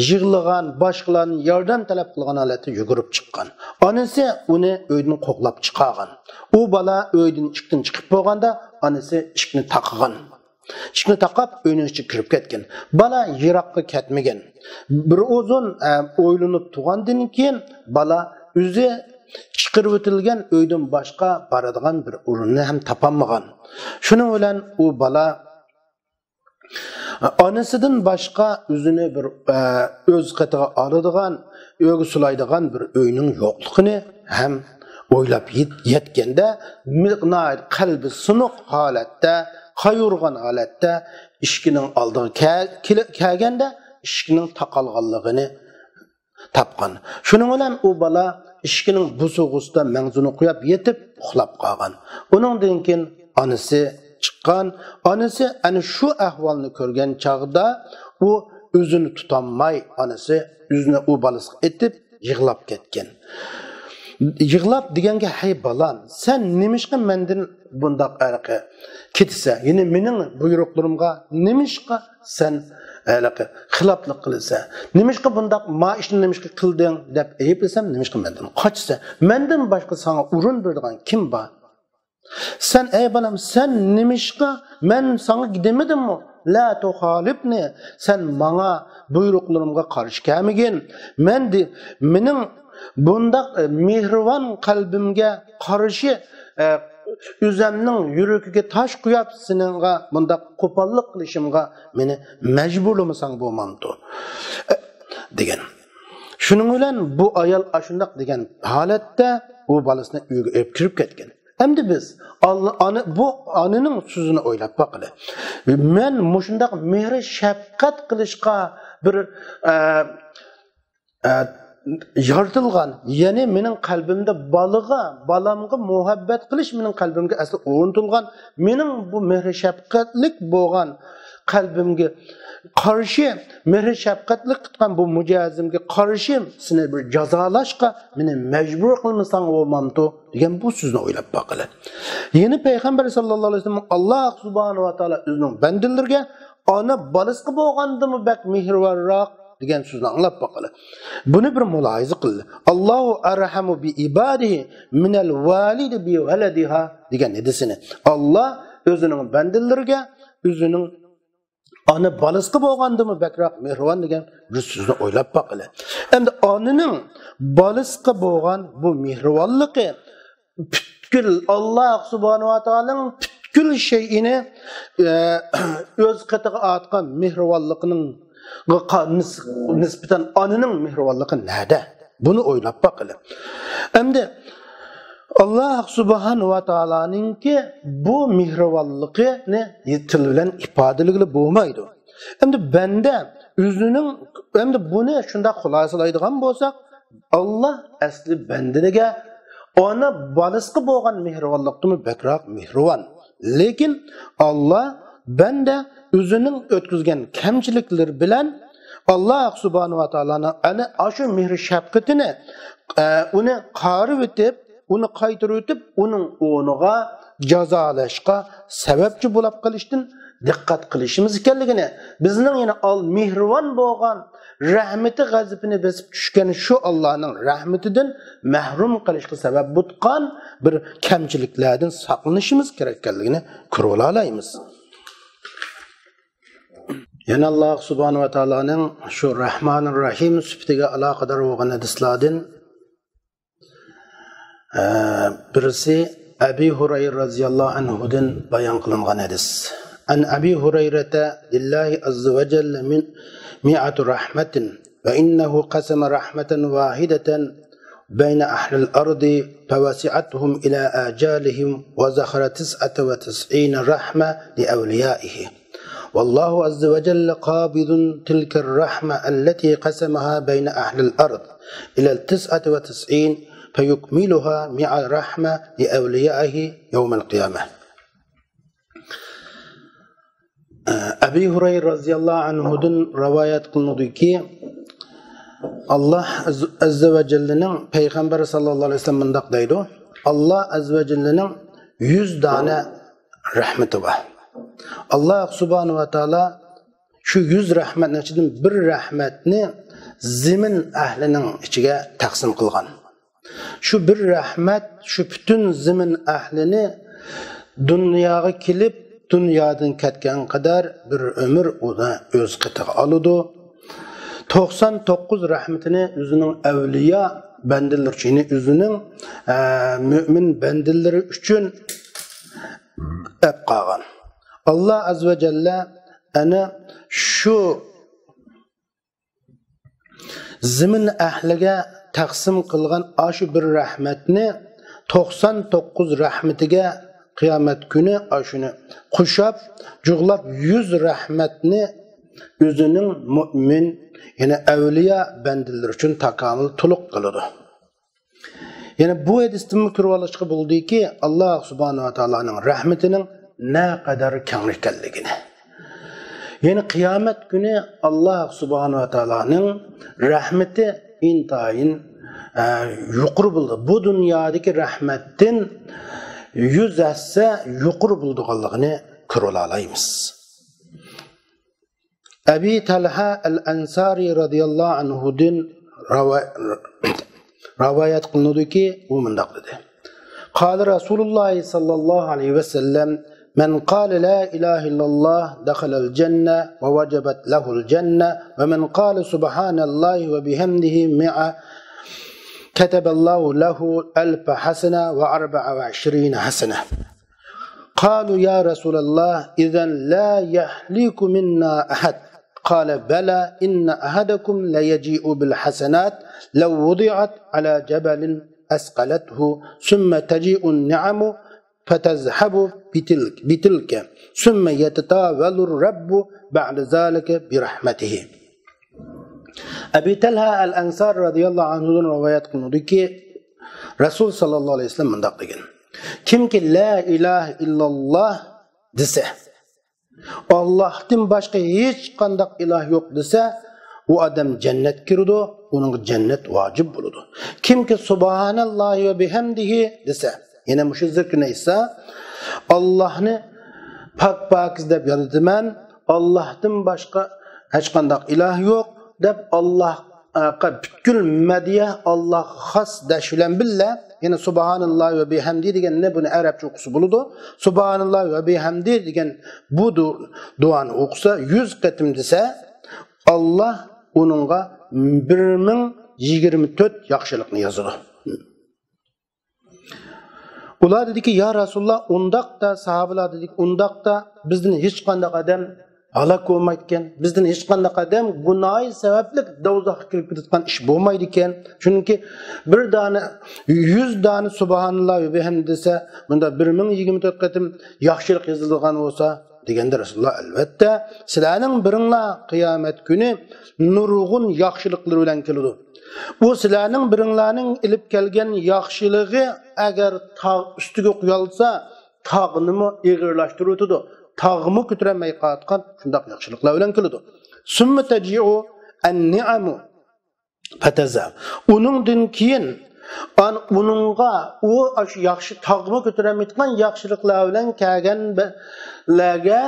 يىغلىغان، باشقىلاردىن ياردەم تەلەپ قىلغان ھالەتتە يۈگۈرۈپ چىققان. ئانىسى ئۇنى ئۆيدىن قوغلاپ چىقارغان. ئۇ بالا ئۆيدىن، ئىشىكتىن چىقىپ بولغاندا، ئانىسى ئىشىكنى تاقىغان. ئىشىكنى تاقاپ، ئۆينىڭ ئىچىگە كىرىپ كەتكەن. بالا يىراققا كەتمىگەن. بىر ئۇزۇن، ئە، ئويلىنىپ تۇرغاندىن كېيىن، بالا ئۆزى چىقىرىۋېتىلگەن ئۆيدىن باشقا بارىدىغان بىر ئورۇننى ھەم تاپالمىغان. شۇنىڭ بىلەن ئۇ بالا ئانىسىدىن باشقا ئۆزىنى بىر، ئە، ئۆز قېتىغا ئالىدىغان، ئۆيگە سولايدىغان بىر ئۆينىڭ يوقلۇقىنى ھەم ئويلاپ يېت-، يەتكەندە، مى-، ناھايىتى قەلبى سۇنۇق ھالەتتە، قايغۇرغان ھالەتتە ئىشىكنىڭ ئالدىغا كە-، كېلە-، كەلگەندە، ئىشىكنىڭ تاقالغانلىقىنى تاپقان. شۇنىڭ بىلەن ئۇ بالا ئىشىكنىڭ بوسۇغىسىدا مەڭزىنى قويۇپ يېتىپ ئۇخلاپ قالغان. ئۇنىڭدىن كېيىن ئانىسى چىققان. ئانىسى ئەنە شۇ ئەھۋالنى كۆرگەن چاغدا ئۇ ئۆزىنى تۇتالماي، ئانىسى ئۆزىنى ئۇ بالىسىغا ئېتىپ يىغلاپ كەتكەن. يىغلاپ دېگەنگە، ھەي بالام، سەن نېمىشقا مەندىن بۇنداق ئەرقى كېتىسەن؟ يەنى مېنىڭ بۇيرۇقلىرىمغا نېمىشقا سەن ھېلىقى خىلاپلىق قىلىسەن؟ نېمىشقا بۇنداق، ما ئىشنى نېمىشقا قىلدىڭ دەپ ئەيىبلىسەم، نېمىشقا مەندىن قاچىسەن؟ مەندىن باشقا ساڭا ئورۇن بېرىدىغان كىم بار؟ سەن، ئەي بالام، سەن نېمىشقا، مەن ساڭا دېمىدىممۇ؟ لا تۇخالىپنى، سەن ماڭا، بۇيرۇقلىرىمغا قارشى كەلمىگىن. مەن دې-، مېنىڭ بۇنداق، ئە، مېھرىبان قەلبىمگە قارشى، ئە، ئۆزەمنىڭ يۈرىكىگە تاش قويۇپ، سېنىڭغا بۇنداق قوپاللىق قىلىشىمغا مېنى مەجبۇرلىمىساڭ بولمامتۇ؟ ئە، دېگەن. شۇنىڭ بىلەن بۇ ئايال ئاشۇنداق دېگەن ھالەتتە ئۇ بالىسىنى ئۆيگە ئېلىپ كىرىپ كەتكەن. ئەمدى بىز ئاللا-، ئانا، بۇ ئانىنىڭ سۆزىنى ئويلاپ باقىلى. مەن مۇشۇنداق مېھرى شەپقەت قىلىشقا بىر، ئە، ئە، يارىتىلغان، يەنى مېنىڭ قەلبىمدە بالىغا، بالامغا مۇھەببەت قىلىش مېنىڭ قەلبىمگە ئەسلى ئورنىتىلغان، مېنىڭ بۇ مېھرى شەپقەتلىك بولغان قەلبىمگە قارشى، مېھرى شەپقەتلىك قىلغان بۇ مۇجەززىمگە قارشى سېنى بىر جازالاشقا مېنى مەجبۇر قىلمىساڭ بولمامتۇ دېگەن بۇ سۆزنى ئويلاپ باقىلى. يەنە پەيغەمبەر ساللاللاھۇ ئەلەيھى ۋەسەللەم، ئاللاھ سۇبھانەھۇ ۋە تائالا ئۆزىنىڭ بەندىلىرىگە ئانا بالىسىغا بولغاندىمۇ بەك مېھرىبانراق دېگەن سۆزنى ئاڭلاپ باقىلى. بۇنى بىر مۇلاھىزە قىلدى. «ئاللاھۇ ئەرھەمۇ بىئىبادىھى مىنەل ۋالىدى بىۋەلەدىھا» دېگەن ھەدىسىنى. ئاللاھ ئۆزىنىڭ بەندىلىرىگە ئۆزىنىڭ ئانا بالىسىغا بولغاندىمۇ بەكرەك مېھرىبان دېگەن بىر سۆزنى ئويلاپ باقىلى. ئەمدى ئانىنىڭ بالىسىغا بولغان بۇ مېھرىبانلىقى پۈتكۈل ئاللاھ سۇبھانەھۇ ۋە تائالانىڭ پۈتكۈل شەيئىنى، ئە، ئۆز قېتىغا ئارتقان مېھرىبانلىقىنىڭ نىس-، نىسبەتەن ئانىنىڭ مېھرىبانلىقى نەدە؟ بۇنى ئويلاپ باقىلى. ئەمدى ئاللاھ سۇبھانەھۇ ۋە تائالانىڭكى بۇ مېھرىبانلىقىنى تىل بىلەن ئىپادىلىگىلى بولمايدۇ. ئەمدى بەندە ئۆزىنىڭ، ئەمدى بۇنى شۇنداق خۇلاسىلايدىغان بولساق، ئاللاھ ئەسلى بەندىگە ئانا بالىسىغا بولغان مېھرىبانلىقتىنمۇ بەكرەك مېھرىبان. لېكىن ئاللاھ بەندە ئۆزىنىڭ ئۆتكۈزگەن كەمچىلىكلىرى بىلەن ئاللاھ سۇبھانەھۇ ۋە تائالانىڭ ئەنە ئاشۇ مېھرى شەپقىتىنى، ئە، ئۇنى قارىۋېتىپ، ئۇنى قايتۇرۇۋېتىپ، ئۇنىڭ ئورنىغا جازالاشقا سەۋەبچى بولاپ قېلىشتىن دىققەت قىلىشىمىز ئىكەنلىكىنى، بىزنىڭ يەنە ئال-، مېھرىبان بولغان رەھمىتى غەزىپىنى بېسىپ چۈشكەن شۇ ئاللانىڭ رەھمىتىدىن مەھرۇم قېلىشقا سەۋەب بولغان بىر كەمچىلىكلەردىن ساقلىنىشىمىز كېرەك ئىكەنلىكىنى كۆرۈۋالالايمىز. يەنە ئاللاھ سۇبھانەھۇ ۋە تائالانىڭ شۇ رەھمانىر رەھىم سۈپىتىگە ئالاقىدار بولغان ھەدىسلاردىن، ئە، بىرسى ئەبى ھۇرەيرە رەزىياللاھۇ ئەنھۇدىن بايان قىلىنغان ھەدىس. عن أبي هريرة لله عز وجل من مائة رحمة، وإنه قسم رحمة واحدة بين أهل الأرض فوسعتهم إلى آجالهم وذكر تسعة وتسعين رحمة لأوليائه. والله عز وجل قابض تلك الرحمة التي قسمها بين أهل الأرض إلى التسعة وتسعين فيكملها مع رحمة لأوليائه يوم القيامة. ئەبى ھۇرەيرە رەزىياللاھۇ ئەنھۇدىن رىۋايەت قىلىنىدۇكى، ئاللاھ ئەز-، ئەززە ۋە جەللىنىڭ پەيغەمبىرى ساللاللاھۇ ئەلەيھى ۋەسەللەم مۇنداق دەيدۇ، ئاللاھ ئەززە ۋە جەللىنىڭ يۈز دانە رەھمىتى بار. ئاللاھ سۇبھانەھۇ ۋە تائالا شۇ يۈز رەھمەتنىڭ ئىچىدىن بىر رەھمەتنى زېمىن ئەھلىنىڭ ئىچىگە تەقسىم قىلغان. شۇ بىر رەھمەت شۇ پۈتۈن زېمىن ئەھلىنى دۇنياغا كېلىپ، دۇنيادىن كەتكەن قەدەر بىر ئۆمۈر ئۇنى ئۆز قېتىغا ئالىدۇ. توقسان توققۇز رەھمىتىنى ئۆزىنىڭ ئەۋلىيا بەندىلىرى ئۈچۈن، يەنى ئۆزىنىڭ، ئە، مۆمىن بەندىلىرى ئۈچۈن ئەپ قالغان. ئاللاھ ئەززە ۋە جەللە ئەنە شۇ زېمىن ئەھلىگە تەقسىم قىلغان ئاشۇ بىر رەھمەتنى توقسان توققۇز رەھمىتىگە قىيامەت كۈنى ئاشۇنى قوشاپ، جۇغلاپ، يۈز رەھمەتنى ئۆزىنىڭ مۆمىن، يەنى ئەۋلىيا بەندىلىرى ئۈچۈن تاكامۇل، تولۇق قىلىدۇ. يەنە بۇ ھەدىستىنمۇ كۆرۈۋالىشقا بولىدۇكى، ئاللاھ سۇبھانەھۇ ۋە تائالانىڭ رەھمىتىنىڭ نەقەدەر كەڭ ئىكەنلىكىنى. يەنى قىيامەت كۈنى ئاللاھ سۇبھانەھۇ ۋە تائالانىڭ رەھمىتى ئىنتايىن، ئە، يۇقىرى بولىدۇ. بۇ دۇنيادىكى رەھمەتتىن يۈز ھەسسە يۇقىرى بولىدىغانلىقىنى كۆرۈۋالالايمىز. ئەبى تەلھە ئەل ئەنسارى رەزىياللاھۇ ئەنھۇدىن راۋا-، راۋايەت قىلىنىدۇكى، ئۇ مۇنداق دېدى: قال رسول الله صلى الله عليه وسلم: من قال لا إله إلا الله دخل الجنة ووجبت له الجنة، ومن قال سبحان الله وبحمده مائة كتب الله له ألف حسنة وأربع وعشرين حسنة. قالوا: يا رسول الله، إذن لا يهلك منا أحد. قال: بلى، إن أحدكم ليجيء بالحسنات لو وضعت على جبل أثقلته، ثم تجيء النعم فتذهب بتلك، بتلك، ثم يتطاول الرب بعد ذلك برحمته. ئەبى تەلھە ئەل ئەنسارى رەزىياللاھۇ ئەنھۇدىن رىۋايەت قىلىنىدۇكى، رەسۇل ساللاللاھۇ ئەلەيھى ۋەسەللەم مۇنداق دېگەن: كىمكى لا ئىلاھە ئىللاللاھ دېسە، ئاللاھتىن باشقا ھېچقانداق ئىلاھ يوق دېسە، ئۇ ئادەم جەننەتكە كىرىدۇ، ئۇنىڭغا جەننەت ۋاجىپ بولىدۇ. كىمكى سۇبھانەللاھى ۋە بىھەمدىھى دېسە، يەنە مۇشۇ زىكرىنى ئېيتسا، ئاللاھنى پاك-پاكىز دەپ يارىتىمەن، ئاللاھتىن باشقا ھېچقانداق ئىلاھ يوق دەپ، ئاللاھقا پۈتكۈل مەدھىيە، ئاللاھقا خاس دەش بىلەن بىللە، يەنە سۇبھانەللاھى ۋە بىھەمدىھى دېگەننى، بۇنى ئەرەبچە ئوقۇسا بولىدۇ. سۇبھانەللاھى ۋە بىھەمدىھى دېگەن بۇ دۇ-، دۇئانى ئوقۇسا، يۈز قېتىم دېسە، ئاللاھ ئۇنىڭغا بىر مىڭ يىگىرمە تۆت ياخشىلىقنى يازىدۇ. ئۇلار دېدىكى، يا رەسۇلاللاھ، ئۇنداقتا، ساھابىلار دېدىكى، ئۇنداقتا بىزدىن ھېچقانداق ئادەم ھالاك بولمايدىكەن، بىزدىن ھېچقانداق ئادەم گۇناھى سەۋەبلىك دوزاخقا كىرىپ كېتىدىغان ئىش بولمايدىكەن. چۈنكى بىر دانە، يۈز دانە سۇبھانەللاھ ۋە بىھەمدى دېسە، بۇندا بىر مىڭ يىگىرمە تۆت قېتىم ياخشىلىق يېزىلىدىغان بولسا، دېگەندە رەسۇلاللاھ، ئەلۋەتتە، سىلەرنىڭ بىرىڭلار قىيامەت كۈنى نۇرغۇن ياخشىلىقلىرى بىلەن كېلىدۇ. ئۇ سىلەرنىڭ بىرىڭلارنىڭ ئېلىپ كەلگەن ياخشىلىقى ئەگەر تاغ ئۈستىگە قۇيۇلسا، تاغنىمۇ ئېغىرلاشتۇرۇۋېتىدۇ. تاغمۇ كۆتۈرەلمەي قالىدىغان شۇنداق ياخشىلىقلار بىلەن كېلىدۇ. ثم تجيء النعم فتذهب. ئۇنىڭدىن كېيىن ئان-، ئۇنىڭغا ئۇ ئاشۇ ياخشى، تاغمۇ كۆتۈرەلمەيدىغان ياخشىلىقلار بىلەن كەلگەنلەرگە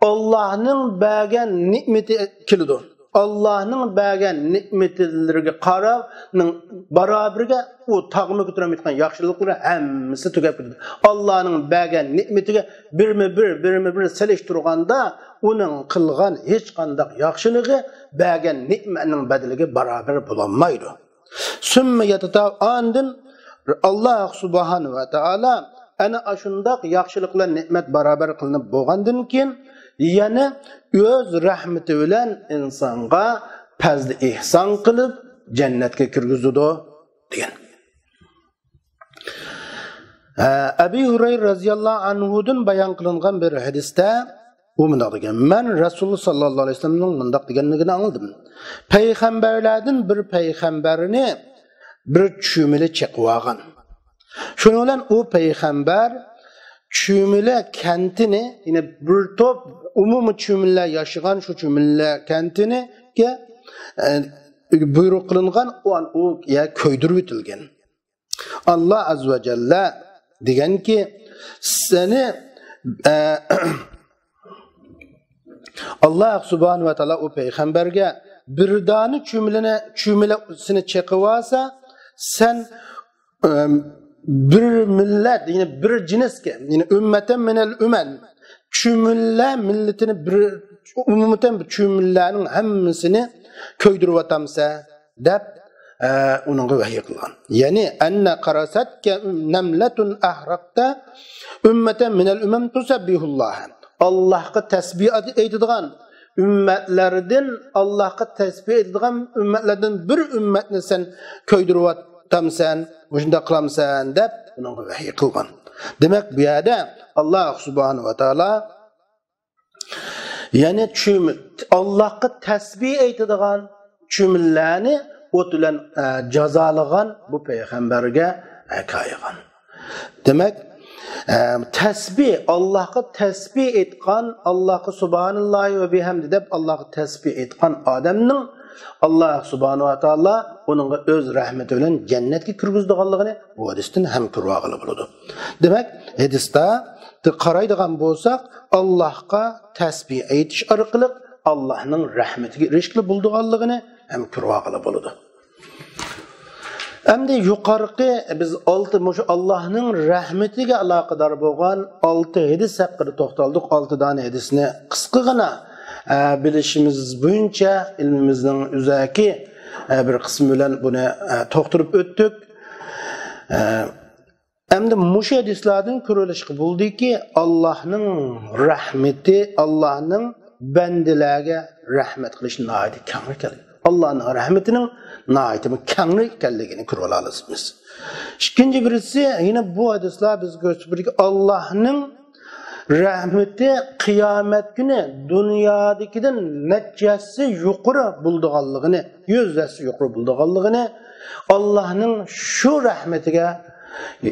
ئاللاھنىڭ بەرگەن نېمىتى كېلىدۇ. ئاللاھنىڭ بەرگەن نېمىتلىرىگە قاراپ، نىڭ بارابىرىگە ئۇ تاغمۇ كۆتۈرەلمەيدىغان ياخشىلىقلىرى ھەممىسى تۈگەپ كېتىدۇ. ئاللاھنىڭ بەرگەن نېمىتىگە بىرمۇ بىر، بىرمۇ بىر سېلىشتۇرغاندا، ئۇنىڭ قىلغان ھېچقانداق ياخشىلىقى بەرگەن نېمەتنىڭ بەدىلىگە بارابەر بولالمايدۇ. ثم يتتا-، ئاندىن ئاللاھ سۇبھانەھۇ ۋە تائالا ئەنە ئاشۇنداق ياخشىلىق بىلەن نېمەت بارابەر قىلىنىپ بولغاندىن كېيىن، يەنە ئۆز رەھمىتى بىلەن ئىنسانغا پەزلى ئېھسان قىلىپ، جەننەتكە كىرگۈزىدۇ، دېگەن. ئە، ئەبى ھۇرەيرە رەزىياللاھۇ ئەنھۇدىن بايان قىلىنغان بىر ھەدىستە ئۇ مۇنداق دېگەن: مەن رەسۇل ساللاللاھۇ ئەلەيھى ۋەسەللەمنىڭ مۇنداق دېگەنلىكىنى ئاڭلىدىم. پەيغەمبەرلەردىن بىر پەيغەمبەرنى بىر چۈمۈلە چېقىۋالغان. شۇنىڭ بىلەن ئۇ پەيغەمبەر چۈمۈلە كەنتىنى، يەنى بىر توپ ئومۇمىي چۈمۈلىلەر ياشىغان شۇ چۈمۈلە كەنتىنىگە، ئە، بۇيرۇق قىلىنغان، ئۇ، ئۇ يەر كۆيدۈرۈۋېتىلگەن. ئاللاھ ئەززە ۋە جەللە دېگەنكى، سېنى، ئە، ئاللاھ سۇبھانەھۇ ۋە تائالا ئۇ پەيغەمبەرگە بىر دانە چۈمۈلىنى، چۈمۈلە سېنى چېقىۋالسا، سەن، ئە، بىر مىللەت، يەنى بىر جىنسكە، يەنى ئۈممەتەن مىنەل ئۈمەم، چۈمۈلە مىللىتىنى بىر، ئومۇمەن چۈمۈلىلەرنىڭ ھەممىسىنى كۆيدۈرۈۋاتامسەن؟ دەپ، ئە، ئۇنىڭغا ۋەھىي قىلغان. يەنى، ئەننە قەرەسەتكە نەملەتۇن ئەھرەقتە ئۈممەتەن مىنەل ئۈمەم تۇسەببىھۇللاھ. ئاللاھقا تەسبىھ ئېيتىدىغان ئۈممەتلەردىن، ئاللاھقا تەسبىھ ئېيتىدىغان ئۈممەتلەردىن بىر ئۈممەتنى سەن كۆيدۈرۈۋاتامسەن، مۇشۇنداق قىلامسەن دەپ ئۇنىڭغا ۋەھىي قىلغان. دېمەك، بۇ يەردە ئاللاھ سۇبھانەھۇ ۋە تائالا يەنى چۈمۈ-، ئاللاھقا تەسبىھ ئېيتىدىغان چۈمۈلىلەرنى ئوت بىلەن، ئە، جازالىغان بۇ پەيغەمبەرگە ھېكايە قىلغان. دېمەك، ئە، تەسبىھ، ئاللاھقا تەسبىھ ئېيتقان، ئاللاھقا سۇبھانەللاھى ۋە بىھەمدى دەپ ئاللاھقا تەسبىھ ئېيتقان ئادەمنىڭ ئاللاھ سۇبھانەھۇ ۋە تائالا ئۇنىڭغا ئۆز رەھمىتى بىلەن جەننەتكە كىرگۈزىدىغانلىقىنى بۇ ھەدىستىن ھەم كۆرۈۋالغىلى بولىدۇ. دېمەك، ھەدىستە قارايدىغان بولساق، ئاللاھقا تەسبىھ ئېيتىش ئارقىلىق ئاللاھنىڭ رەھمىتىگە ئېرىشكىلى بولىدىغانلىقىنى ھەم كۆرۈۋالغىلى بولىدۇ. ئەمدى يۇقىرىقى بىز ئالتە، مۇشۇ ئاللاھنىڭ رەھمىتىگە ئالاقىدار بولغان ئالتە ھەدىس ھەققىدە توختالدۇق. ئالتە دانە ھەدىسنى قىسقىغىنا، ئە، بىلىشىمىز بويىچە ئىلمىمىزنىڭ ئۆزەكى، ئە، بىر قىسمى بىلەن بۇنى، ئە، توختىلىپ ئۆتتۇق. ئە، ئەمدى مۇشۇ ھەدىسلاردىن كۆرۈۋېلىشقا بولىدۇكى، ئاللاھنىڭ رەھمىتى، ئاللاھنىڭ بەندىلەرگە رەھمەت قىلىشى ناھايىتى كەڭرى ئىكەنلىكى، ئاللاھنىڭ رەھمىتىنىڭ ناھايىتى كەڭرى ئىكەنلىكىنى كۆرۈۋالالىسىمىز. ئىككىنچى بىرسى، يەنە بۇ ھەدىسلار بىزگە كۆرسىتىپ بېرىدۇكى، ئاللاھنىڭ رەھمىتى قىيامەت كۈنى دۇنيادىكىدىن نەچچە ھەسسە يۇقىرى بولىدىغانلىقىنى، يۈز ھەسسە يۇقىرى بولىدىغانلىقىنى، ئاللاھنىڭ شۇ رەھمىتىگە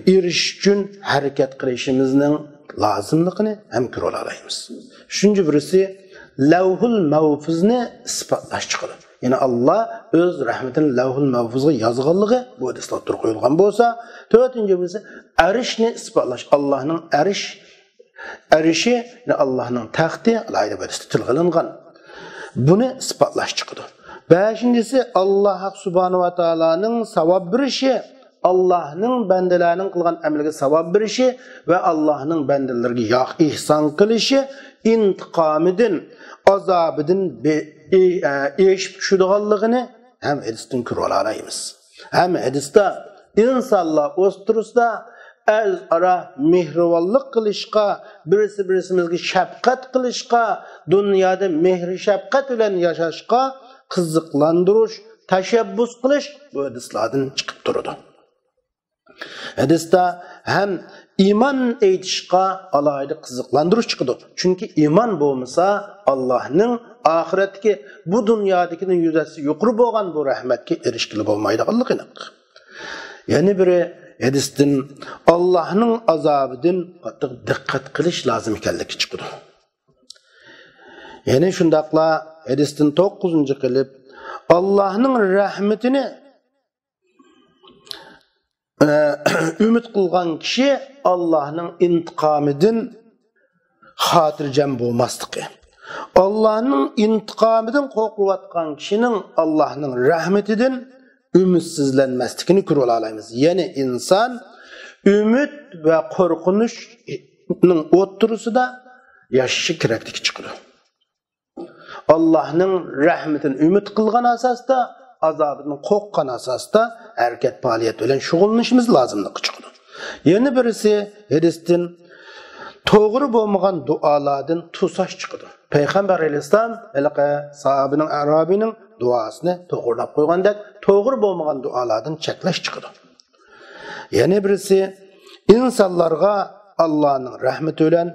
ئېرىشىش ئۈچۈن ھەرىكەت قىلىشىمىزنىڭ لازىملىقىنى ھەم كۆرۈۋالالايمىز. ئۈچىنچى بىرسى، لەۋھۇل مەھفۇزنى ئىسپاتلاش چىقىدۇ. يەنى ئاللا ئۆز رەھمىتىنى لەۋھۇل مەھفۇزغا يازغانلىقى بۇ ھەدىستە ئوتتۇرىغا قويۇلغان بولسا، تۆتىنچى بىرسى، ئەرشنى ئىسپاتلاش، ئاللانىڭ ئەرش، ئەرشى، يەنى ئاللانىڭ تەختى ئالاھىدە بىر ھەدىستە تىلغا ئېلىنغان. بۇنى ئىسپاتلاش چىقىدۇ. بەشىنچىسى، ئاللا سۇبھانەھۇ ۋە تائالانىڭ ساۋاب بېرىشى، ئاللانىڭ بەندىلەرنىڭ قىلغان ئەمىلىگە ساۋاب بېرىشى ۋە ئاللانىڭ بەندىلىرىگە ياخ ئېھسان قىلىشى، ئىنتىقامىدىن، ئازابىدىن بې-، ئې-، ئە، ئېشىپ چۈشىدىغانلىقىنى ھەم ھەدىستىن كۆرۈۋالالايمىز. ھەم ھەدىستە ئىنسانلار ئوتتۇرىسىدا ئۆزئارا مېھرىبانلىق قىلىشقا، بىرسى بىرسىمىزگە شەپقەت قىلىشقا، دۇنيادا مېھرى شەپقەت بىلەن ياشاشقا قىزىقلاندۇرۇش، تەشەببۇس قىلىش بۇ ھەدىسلاردىن چىقىپ تۇرىدۇ. ھەدىستە ھەم ئىمان ئېيتىشقا ئالاھىدە قىزىقلاندۇرۇش چىقىدۇ. چۈنكى ئىمان بولمىسا، ئاللانىڭ ئاخىرەتتىكى، بۇ دۇنيادىكىدىن يۈز ھەسسە يۇقىرى بولغان بۇ رەھمەتكە ئېرىشكىلى بولمايدىغانلىقى ئېنىق. يەنە بىرى، ھەدىستىن ئاللانىڭ ئازابىدىن قاتتىق دىققەت قىلىش لازىم ئىكەنلىكى چىقىدۇ. يەنە شۇنداقلا ھەدىستىن توققۇزىنچى قىلىپ، ئاللانىڭ رەھمىتىنى ئە، ئۈمىد قىلغان كىشى ئاللانىڭ ئىنتىقامىدىن خاتىرجەم بولماسلىقى، ئاللانىڭ ئىنتىقامىدىن قورقۇۋاتقان كىشىنىڭ ئاللانىڭ رەھمىتىدىن ئۈمىدسىزلەنمەسلىكىنى كۆرۈۋالالايمىز. يەنى ئىنسان ئۈمىد ۋە قورقۇنچنىڭ ئوتتۇرىسىدا ياشىشى كېرەكلىكى چىقىدۇ. ئاللانىڭ رەھمىتىنى ئۈمىد قىلغان ئاساستا، ئازابىدىن قورققان ئاساستا ھەرىكەت پائالىيەت بىلەن شۇغۇللىنىشىمىز لازىملىقى چىقىدۇ. يەنە بىرسى، ھەدىستىن توغرا بولمىغان دۇئالاردىن توساش چىقىدۇ. پەيغەمبەر ئەلەيھىسسالام ھېلىقى ساھابىنىڭ، ئەرابىنىڭ دۇئاسىنى توغرىلاپ قويغاندەك، توغرا بولمىغان دۇئالاردىن چەكلەش چىقىدۇ. يەنە بىرسى، ئىنسانلارغا ئاللانىڭ رەھمىتى بىلەن،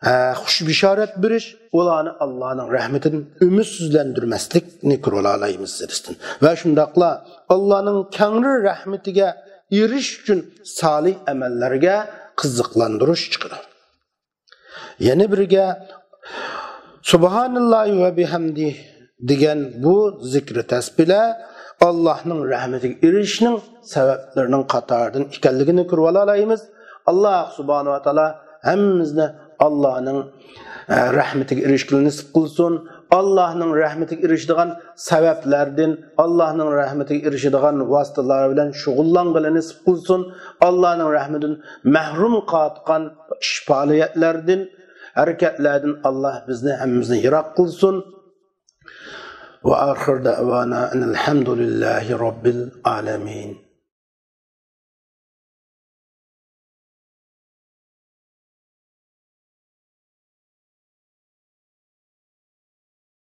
ئە، خۇش بېشارەت بېرىش، ئۇلارنى ئاللانىڭ رەھمىتىدىن ئۈمىدسىزلەندۈرمەسلىكنى كۆرۈۋالالايمىز ھەدىستىن. ۋە شۇنداقلا ئاللانىڭ كەڭرى رەھمىتىگە ئېرىشىش ئۈچۈن سالىھ ئەمەللەرگە قىزىقلاندۇرۇش چىقىدۇ. يەنە بىرگە، سۇبھاناللاھى ۋە بىھەمدى دېگەن بۇ زىكرى تەسبىھلەر ئاللانىڭ رەھمىتىگە ئېرىشىشنىڭ سەۋەبلىرىنىڭ قاتارىدىن ئىكەنلىكىنى كۆرۈۋالالايمىز. ئاللا سۇبھانەھۇ ۋە تائالا ھەممىمىزنى ئاللانىڭ، ئە، رەھمىتىگە ئېرىشكىلى نېسىپ قىلسۇن. ئاللانىڭ رەھمىتىگە ئېرىشىدىغان سەۋەبلەردىن، ئاللانىڭ رەھمىتىگە ئېرىشىدىغان ۋاسىتىلەر بىلەن شۇغۇللانغىلى نېسىپ قىلسۇن. ئاللانىڭ رەھمىتىدىن مەھرۇم قالغان ئىش پائالىيەتلەردىن، ھەرىكەتلەردىن ئاللا بىزنى ھەممىمىزنى يىراق قىلسۇن. ۋە ئاخىر دەۋانا ئەنىل ھەمدۇلىللاھى رەببىل ئالەمىن.